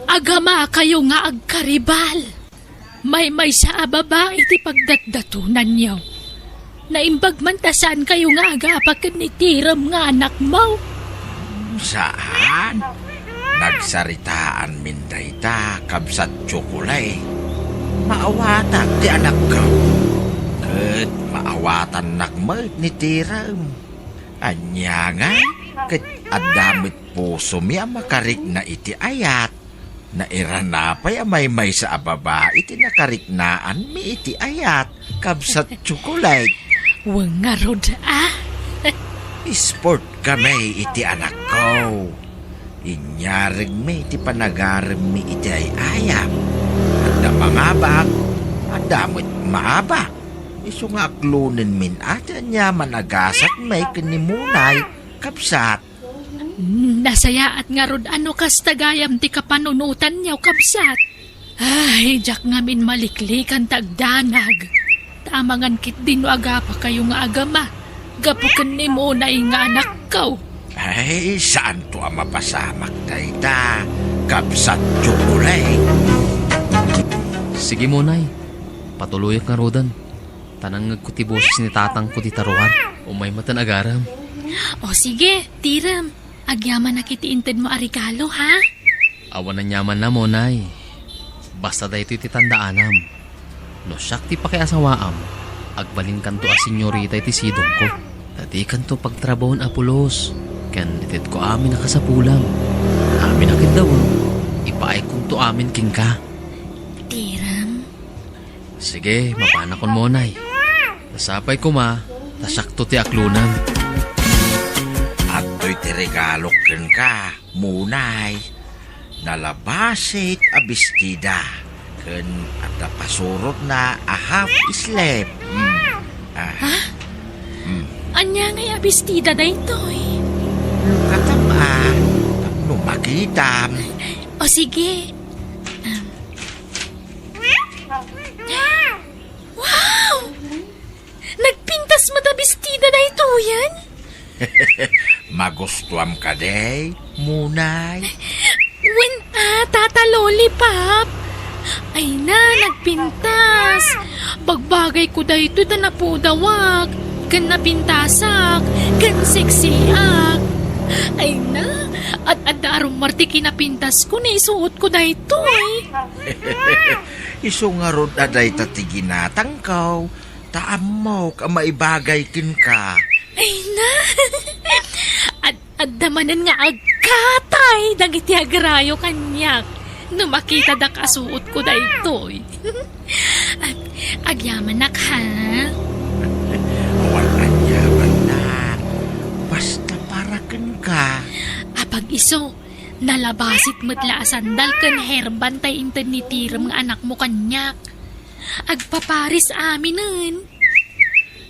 Agamakayo nga agkaribal. Maymaysa a babai ti pagdatdatonanyo. Naimbag man ta saankayo nga agapa ken ni Tirem nga anakmo. Saan? Nagsaritaanmin dayta, kabsat Chocolate. Maawatak ti anakko. Ket maawatannak met ni Tirem. Ania ngay? Ket adda met pusomi a makarikna iti ayat. Nairana pay a maymaysa a babai ti nakariknaanmi iti ayat, kabsat Chocolate. Wen ngarud a. Sport kami iti anakko. Inyarigmi ti panagaremmi iti ay-ayam. Adda mangabak, adda met maabak. Isu nga aklonenmin a ti aniaman a gasatmi ken ni Munay, kabsat. Nasayaat ngarud a no kasta gayam ti kapanunotanyo, kabsat. Ay, diak ngamin maliklikan ta agdanag. Ta amangan ketdi no agapakayo nga agama gapu ken ni Munay nga anakko. Ay, saanto a mapasamak dayta, kabsat Chocolate. Sige, Munay. Patuloyak ngaruden. Ta nangngegko ti boses ni tatangko dita ruar. Umay met agarem. O sige, Tirem. Agyamanak iti intedmo a regalo, ha? Awan aniamanna, Munay. Basta daytoy ti tandaanam. No siak ti pakiasawaam, agbalinkanto a senyorita iti sidongko. Ta dikanto pagtrabahoen a pulos, ken itedko amin a kasapulam. Amin a keddawem, ipaaykonto amin kenka. Tirem. Sige, mapanakon, Munay. Ta sapay koma, ta siakto ti aklonem. Adtoy ti regalok kenka, Munay. Nalabasit a bestida, ken adda pasurotna a half sleeve. Mm. Ah. Ha? Mm. Ania ngay a bestida daytoy? Lukatam a, tapno makitam. O sige. Um. Wow! Nagpintas met a bestida daytoyen? Magustuam kadi, Munay? Wen a, Tata Lollipop. Ay na, nagpintas. Bagbagayko daytoy ta napudawak, ken napintasak, ken seksiak. Ay na, ad-adda a rummuar ti kinapintasko, naisuotko daytoy. Isu ngarud a dayta ti ginatangko, ta ammok a maibagay kenka. Ay na! Ad-, adda manen nga agkatay dagiti agrayo kaniak no makitadak a suotko daytoy. Ag-, agyamanak, ha? Awan aniamanna. Basta para kenka. Apag isu, nalabasit met la a sandal ken hairband tay inted ni Tirem nga anakmo kaniak. Agpaparis aminen.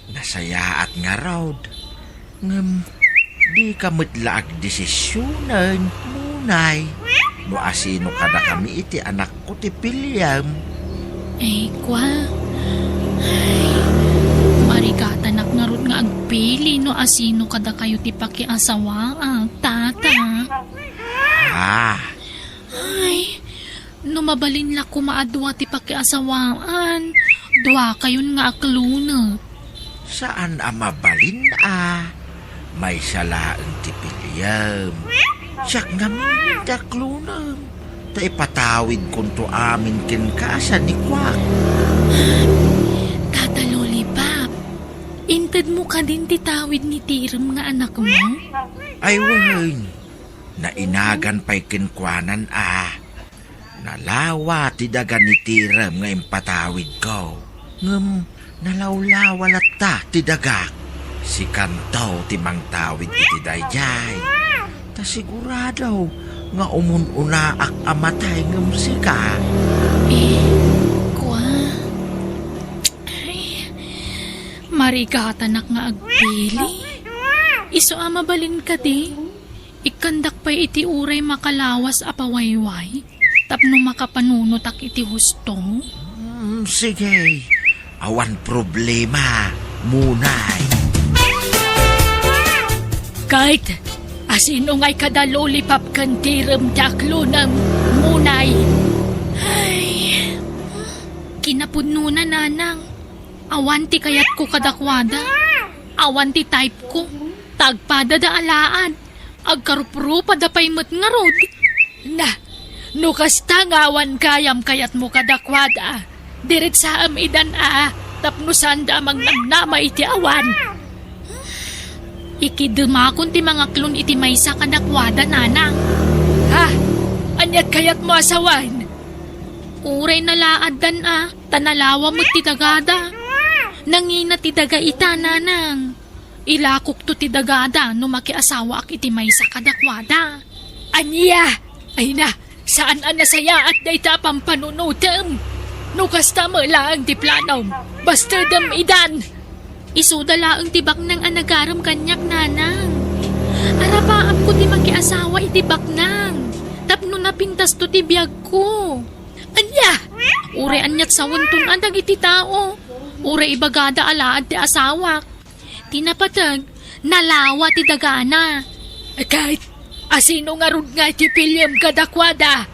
Nasayaat ngarud. Ngem, dika met la agdesisionen, Munay, no asino kadakami iti anakko ti piliem. Ay, kua. Ay, marigatanak ngarud nga agpili no asino kadakayo ti pakiasawaak, Tata. Ah. Ay, no mabalin la koma a dua ti pakiasawaan, duakayon nga aklonen. Saan a mabalin a. Maysa laeng ti piliem. Siak ngamin ti aklonem. Ta ipatawidkonto amin kenka a sanikuak. Tata Lollipop, intedmo kadin ti tawid ni Tirem nga anakmo? Ay wen, nainagan pay kenkuanan a. Nalawa ti daga ni Tirem nga impatawidko. Ngem nalawlawa latta ti dagak. Sikanto ti mangtawid iti daydiay. Ta sigurado nga umun-unaak a matay ngem sika. Eh, kua. Ay, marigatanak nga agpili. Isu a mabalin kadi, ikkandak pay iti uray makalawas a pawayway tapno makapanunotak iti husto. Hmm, sige. Awan problema, Munay. Kait, asino ngay kada Lollipop ken Tirem ti aklonem, Munay? Ay, kinapudnona, Nanang. Awan ti kayatko kadakuada. Awan ti type ko. Tagpadada alaad. Agkaruprupada pay met ngarud. Na, no kasta nga awan gayam kayatmo kadakuada, diretsaem idan a, tapno saanda a mangnamnama iti awan. Ikidemakon ti mangaklon iti maysa kadakuada, Nanang. Ha? Aniat kayatmo a sawen? Uray nalaaddan a, ta nalawa met ti dagada. Nangina ti daga ita, Nanang. Ilakokto ti dagada no makiasawaak iti maysa kadakuada. Ania? Ay na, saan a nasayaat dayta a pampanunotem. No kasta met laeng ti planom, bastedem idan. Isuda laeng ti baknang a nagarem kaniak, Nanang. Arapaapko ti makiasawa iti baknang tapno napintasto ti biagko. Ania? Uray aniat sawenton a dagiti tao. Uray ibagada alaad ti asawak. Ti napateg, nalawa ti dagana. Ket asino ngarud nga ti piliem kadakuada?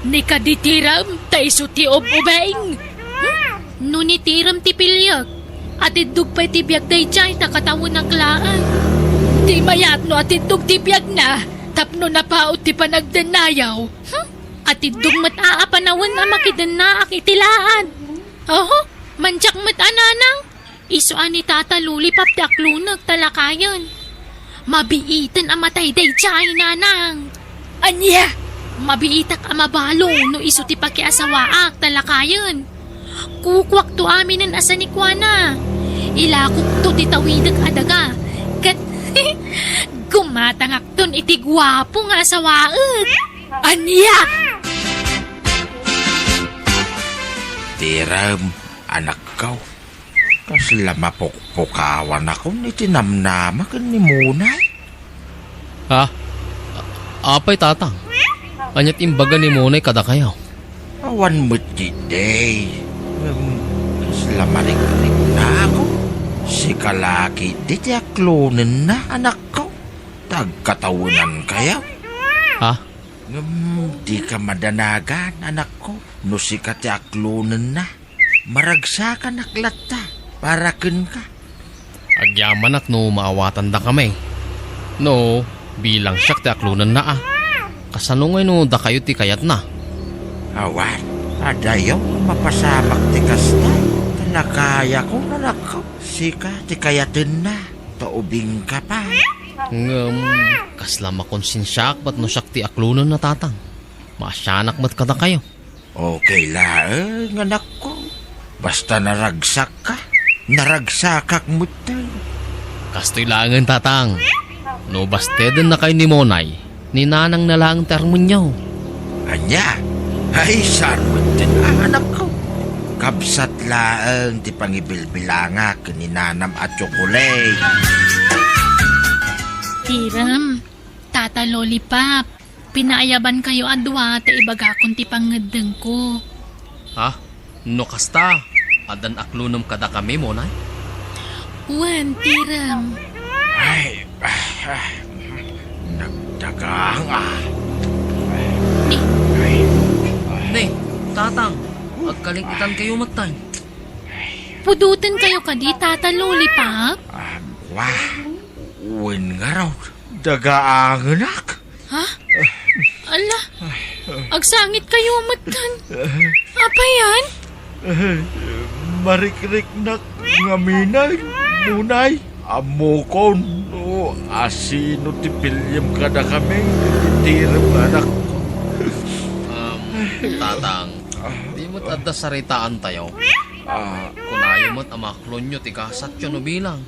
Ni kadi Tirem ta isu ti ub-ubing? Hmm? No ni Tirem ti piliek, atiddog pay ti biag daydiay ta katawenak laeng. Di mayat no atiddog ti biagna tapno napaut ti panagdennayaw. Hmm? Atiddog met a panawen a makidennaak iti laad. Oho, mandiak met a, Nanang. Isu a ni Tata Lollipop ti aklonek ta lakayen. Mabiiten a matay daydiay, Nanang. Ania? Mabiitak a mabalo no isu ti pakiasawaak ta lakayen. Kukuakto aminen a sanikuana. Ilakokto ti tawidek a daga. Ket gumatangakton iti guapo nga asawaek. Ania? Tirem, anakko. Kasla mapukpukawanakon iti namnama ken ni Munay. Ha? A-, apay, Tatang? Aniat imbaga ni Munay kadakayo? Awan met ketdi. Ngem kasla marigrignak. Sika la ketdi ti aklonenna, anakko. Tagkatawenankayo. Ha? Ngem dika madanagan, anakko, no sika ti aklonenna. Maragsakanak latta para kenka. Agyamanak no maawatandakami. No, bilang siak ti aklonenna a. Kasano ngay no dakayo ti kayatna? Awan, adayo nga mapasamak ti kasta. Ta lakayakon, anakko. Sika ti kayatenna, ta ubingka pay. Ngem, kasla makonsensiaak bat no siak ti aklonenna, Tatang. Maasianak met kadakayo. Okay laeng, anakko. Basta naragsakka, naragsakak metten. Kastoy laengen, Tatang. No bastedennakayo ni Monay, ni Nanangna laeng ti armenyo. Ania? Ay, saan metten, anakko. Kabsat laeng ti pangibilbilangak ken ni Nanam a tsokolate. Tirem, Tata Lollipop, pinaayabankayo a dua ta ibagakon ti pangngeddengko. Ha? No kasta, addan aklonem kadakami, Monay? Wen, Tirem. Ay, ah, ah, nagdagang, ah. Ni, Ay, ah. Ni, Tatang, agkaling-itankayo metten. Pudotenkayo kadi, Tata Lollipop? Ah, wah, wen ngarud, dagaangenak. Ha? Ala, agsangitkayo metten. Apay yan? Marikriknak ngamin, Munay. Ammokon no asino ti piliem kadakami iti tirem nga anakko. Um, Tatang, di met adda saritaantayo. Ah. Kunayo met a maklonyo ti gasatyo no bilang.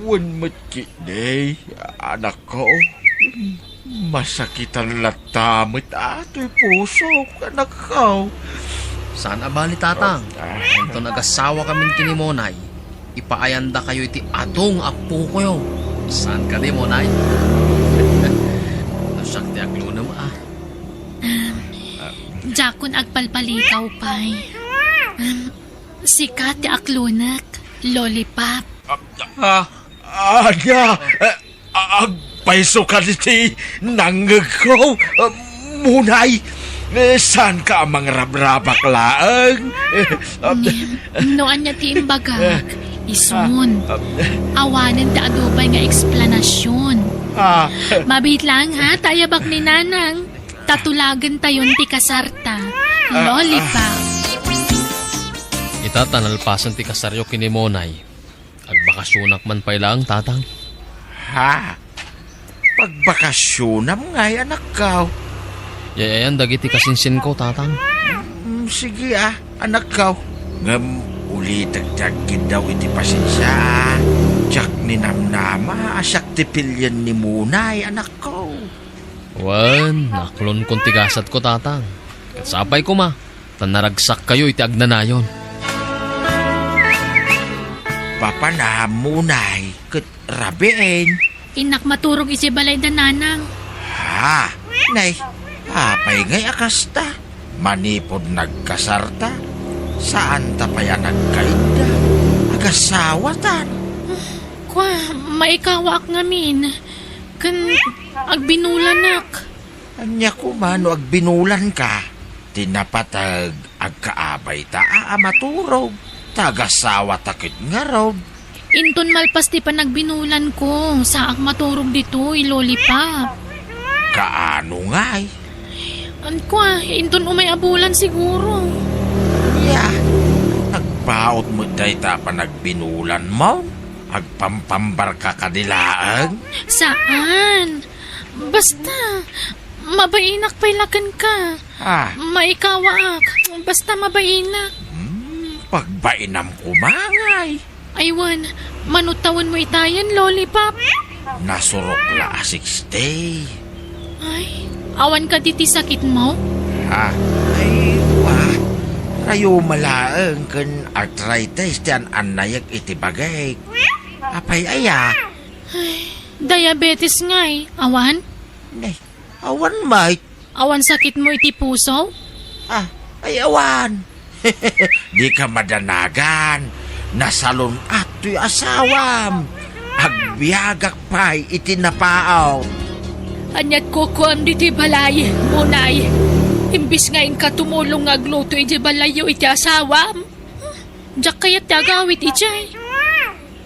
Wen met ketdi, anakko. Masakitan latta met a toy pusok, anakko. Saan a bali, Tatang. Ah. Inton agasawakamin ken ni Monay, ipaayandakayo iti adu nga appokoyo. Saan kadi, Monay? No siak ti aglunem, a. Um, diakon agpalpalikaw pay. Um, sika ti aklonek, Lollipop. Ah, ah, ania? Eh, agpayso ka iti nangngegko, eh, Munay. Eh, saanka a mangrabrabak laeng? Eh, ah, Ngem, no ania ti imbagak, isun. Ah, ah. Awanen ti adu pay nga eksplanasion. Ah. Mabiit laeng, ha, ta ayabak ni Nanang. Ta tulagentayon ti kasarta. Ah, Lollipop. Ita ta nalpasen ti kasaryo ken ni Monay. Agbakasionak man pay laeng, Tatang. Ha? Pagbakasionam ngay, anakko? Yay-ayan dagiti kasinsinko, Tatang. Mm, sige, a, anakko. Ngem ulitek ti agkiddaw iti pasensia, a. Diak ninamnama a siak ti pilien ni Munay, anakko. Wen, naklonkon ti gasatko, Tatang. Ket sapay koma, ta naragsakkayo iti agnanayon. Papanam, Munay, ket rabiin. Innak maturog idiay balayda, Nanang. Ha? Nay, apay ngay a kasta? Manipud nagkasarta, saanta pay a nagkaidda. Agasawatan. Kua, maikawaak ngamin. Ken agbinulanak. Ania koma no agbinulanka? Ti napateg, agkaabayta a maturog, ta agasawata ket ngarud. Inton malpas ti panagbinulanko, saak maturog ditoy, Lollipop. Kaano ngay? Kua, inton umay a bulan siguro. Ya, nagbaut met dayta a panagbinulanmo? Agpampambarka kadi laeng? Saan? Basta, mabainak pay la kenka. Ah. Maikawaak. Basta mabainak. Hmm, pagbainam koma ngay. Ay wen, mano tawenmo itayen, Lollipop? Nasurok la a sixty. Ay, awan kadi ti sakitmo? Ha? Ay, wa. Rayuma laeng ken arthritis ti an-annayek iti bagik. Apay aya? Ay, diabetes ngay. Awan? Nay, awan met. Awan sakitmo iti puso? Ah, ay awan. Dika madanagan. Nasalun-at toy asawam. Agbiagak pay iti napaut. Ania't kukuam ditoy balay, Munay? Imbis nga inka tumulong nga agluto iti balayyo iti asawam, diak kayat ti agawid idiay.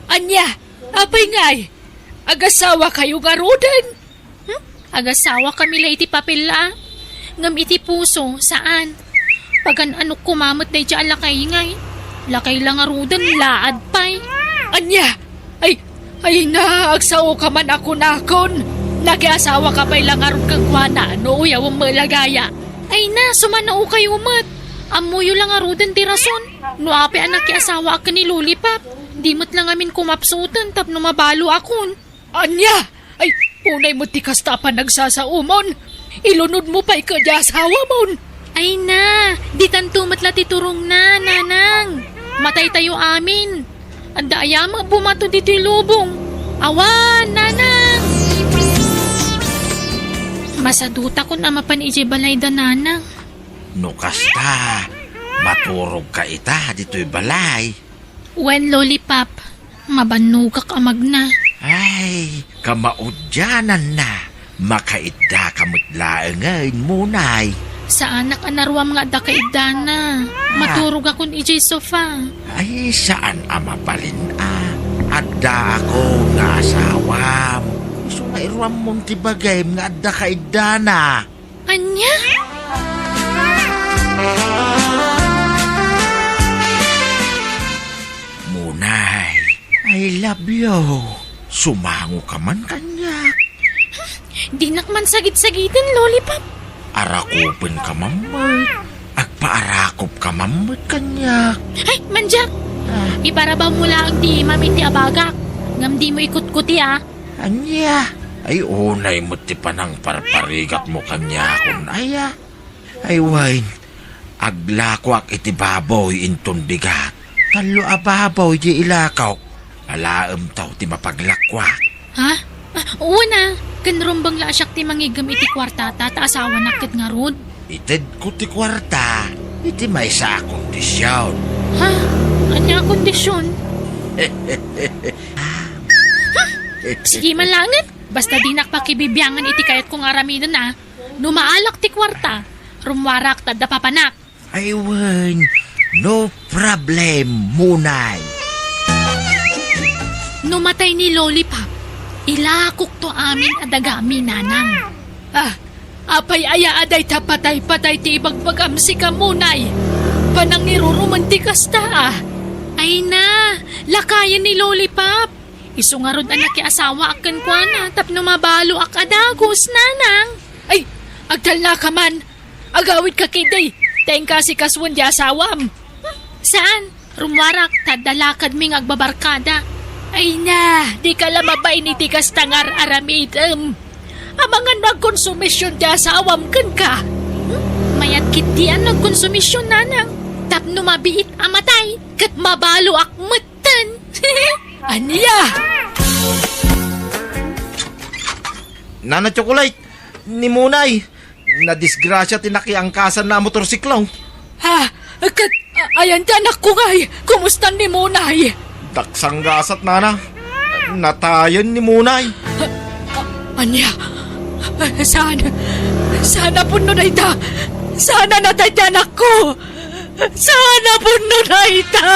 Ania? Apay ngay? Agasawakayo ngaruden? Hmm? Agasawakami la iti papel a. Ngem iti puso, saan. Pagan-anok koma met daydiay a lakay ngay. Lakay la ngaruden, laad pay. Ania? Ay, ay na, agsaoka man a kunakon. Nakiasawaka pay la ngarud kenkuana, no uyawem met la gaya. Ay na, sumanaokayo met. Ammoyo la ngaruden ti rason. No apay a nakiasawaak ken ni Lollipop, di met la ngamin kumapsuten tapno mabaloakon. Ania? Ay, unay met ti kasta a panagsasaomon. Ilunodmo pay kadi asawamon. Ay na, ditanto met la ti turongna, Nanang. Mataytayo amin. Adda aya met bumato ditoy lubong? Awan, Nanang! Masadutakon a mapan idiay balayda, Nanang. No kasta, maturogka ita ditoy balay. Wen, Lollipop, mabannogak a magna. Ay, kamaudiananna. Makaiddaka met laengen, Munay. Saanak a naruam nga adda kaiddana. Ah. Maturogakon idiay sofa. Ay, saan a mabalin a. Addaakon nga asawam. Isu nga iruammon ti bagim nga adda kaiddana. Ania? I love you. Sumangoka man kaniak. Dinak man sagit-sagiten, Lollipop. Arakupenka man met. Agpaarakupka man met kaniak. Ay, mandiak! Ah. Iparabawmo laeng ti imam iti abagak. Ngem dimo ikutkuti, a. Ania? Ay, unay met ti panangparparigatmo kaniakon, aya? Ay wen, aglakoak iti baboy inton bigat. Tallo a baboy ti ilakok. Alaemto ti mapaglakoak. Ha? Ah, wen a, ken rumbeng la a siak ti mangiggem iti kuartata ta asawanak ket ngarud. Itedko ti kuarta iti maysa a kondision. Ha? Ania a kondision? Ha? Sige man laengen, basta dinak pakibibiangan iti kayatko nga aramiden, a. No maalak ti kuarta, rummuarak ta adda papanak. Ay wen, no problem, Munay. No matay ni Lollipop, ilakokto amin a dagami, nanang. Ah, apay aya a dayta patay-patay ti ibagbagam, sika, Munay? Panangirurumen ti kasta, a. Ay na, lakayen ni Lollipop. Isu ngarud a nakiasawaak kenkuana tapno mabaloak a dagus, nanang. Ay, agtalnaka man. Agawidka ketdi, ta inka asikasuen ti asawam. Saan? Rummuarak, ta adda lakadmi nga agbabarkada. Ay na, dika la mabain iti kasta nga ar-aramidem. Amangan no agkonsumision ti asawam kenka. Hmm? Mayat ketdian no agkonsumision, nanang. Tapno mabiit a matay, ket mabaloak metten. Ania? Nana Chocolate, ni Munay, nadisgrasia ti nakiangkasanna a motorsiklo. Ha? Ket, a-, ayan ti anakko ngay? Kumusta ni Munay? Daksanggasat, nana. Natayen ni Munay. A-, a-, ania? Saan? Saan a punno dayta? Saan a natay ti anakko? Saan a punno dayta?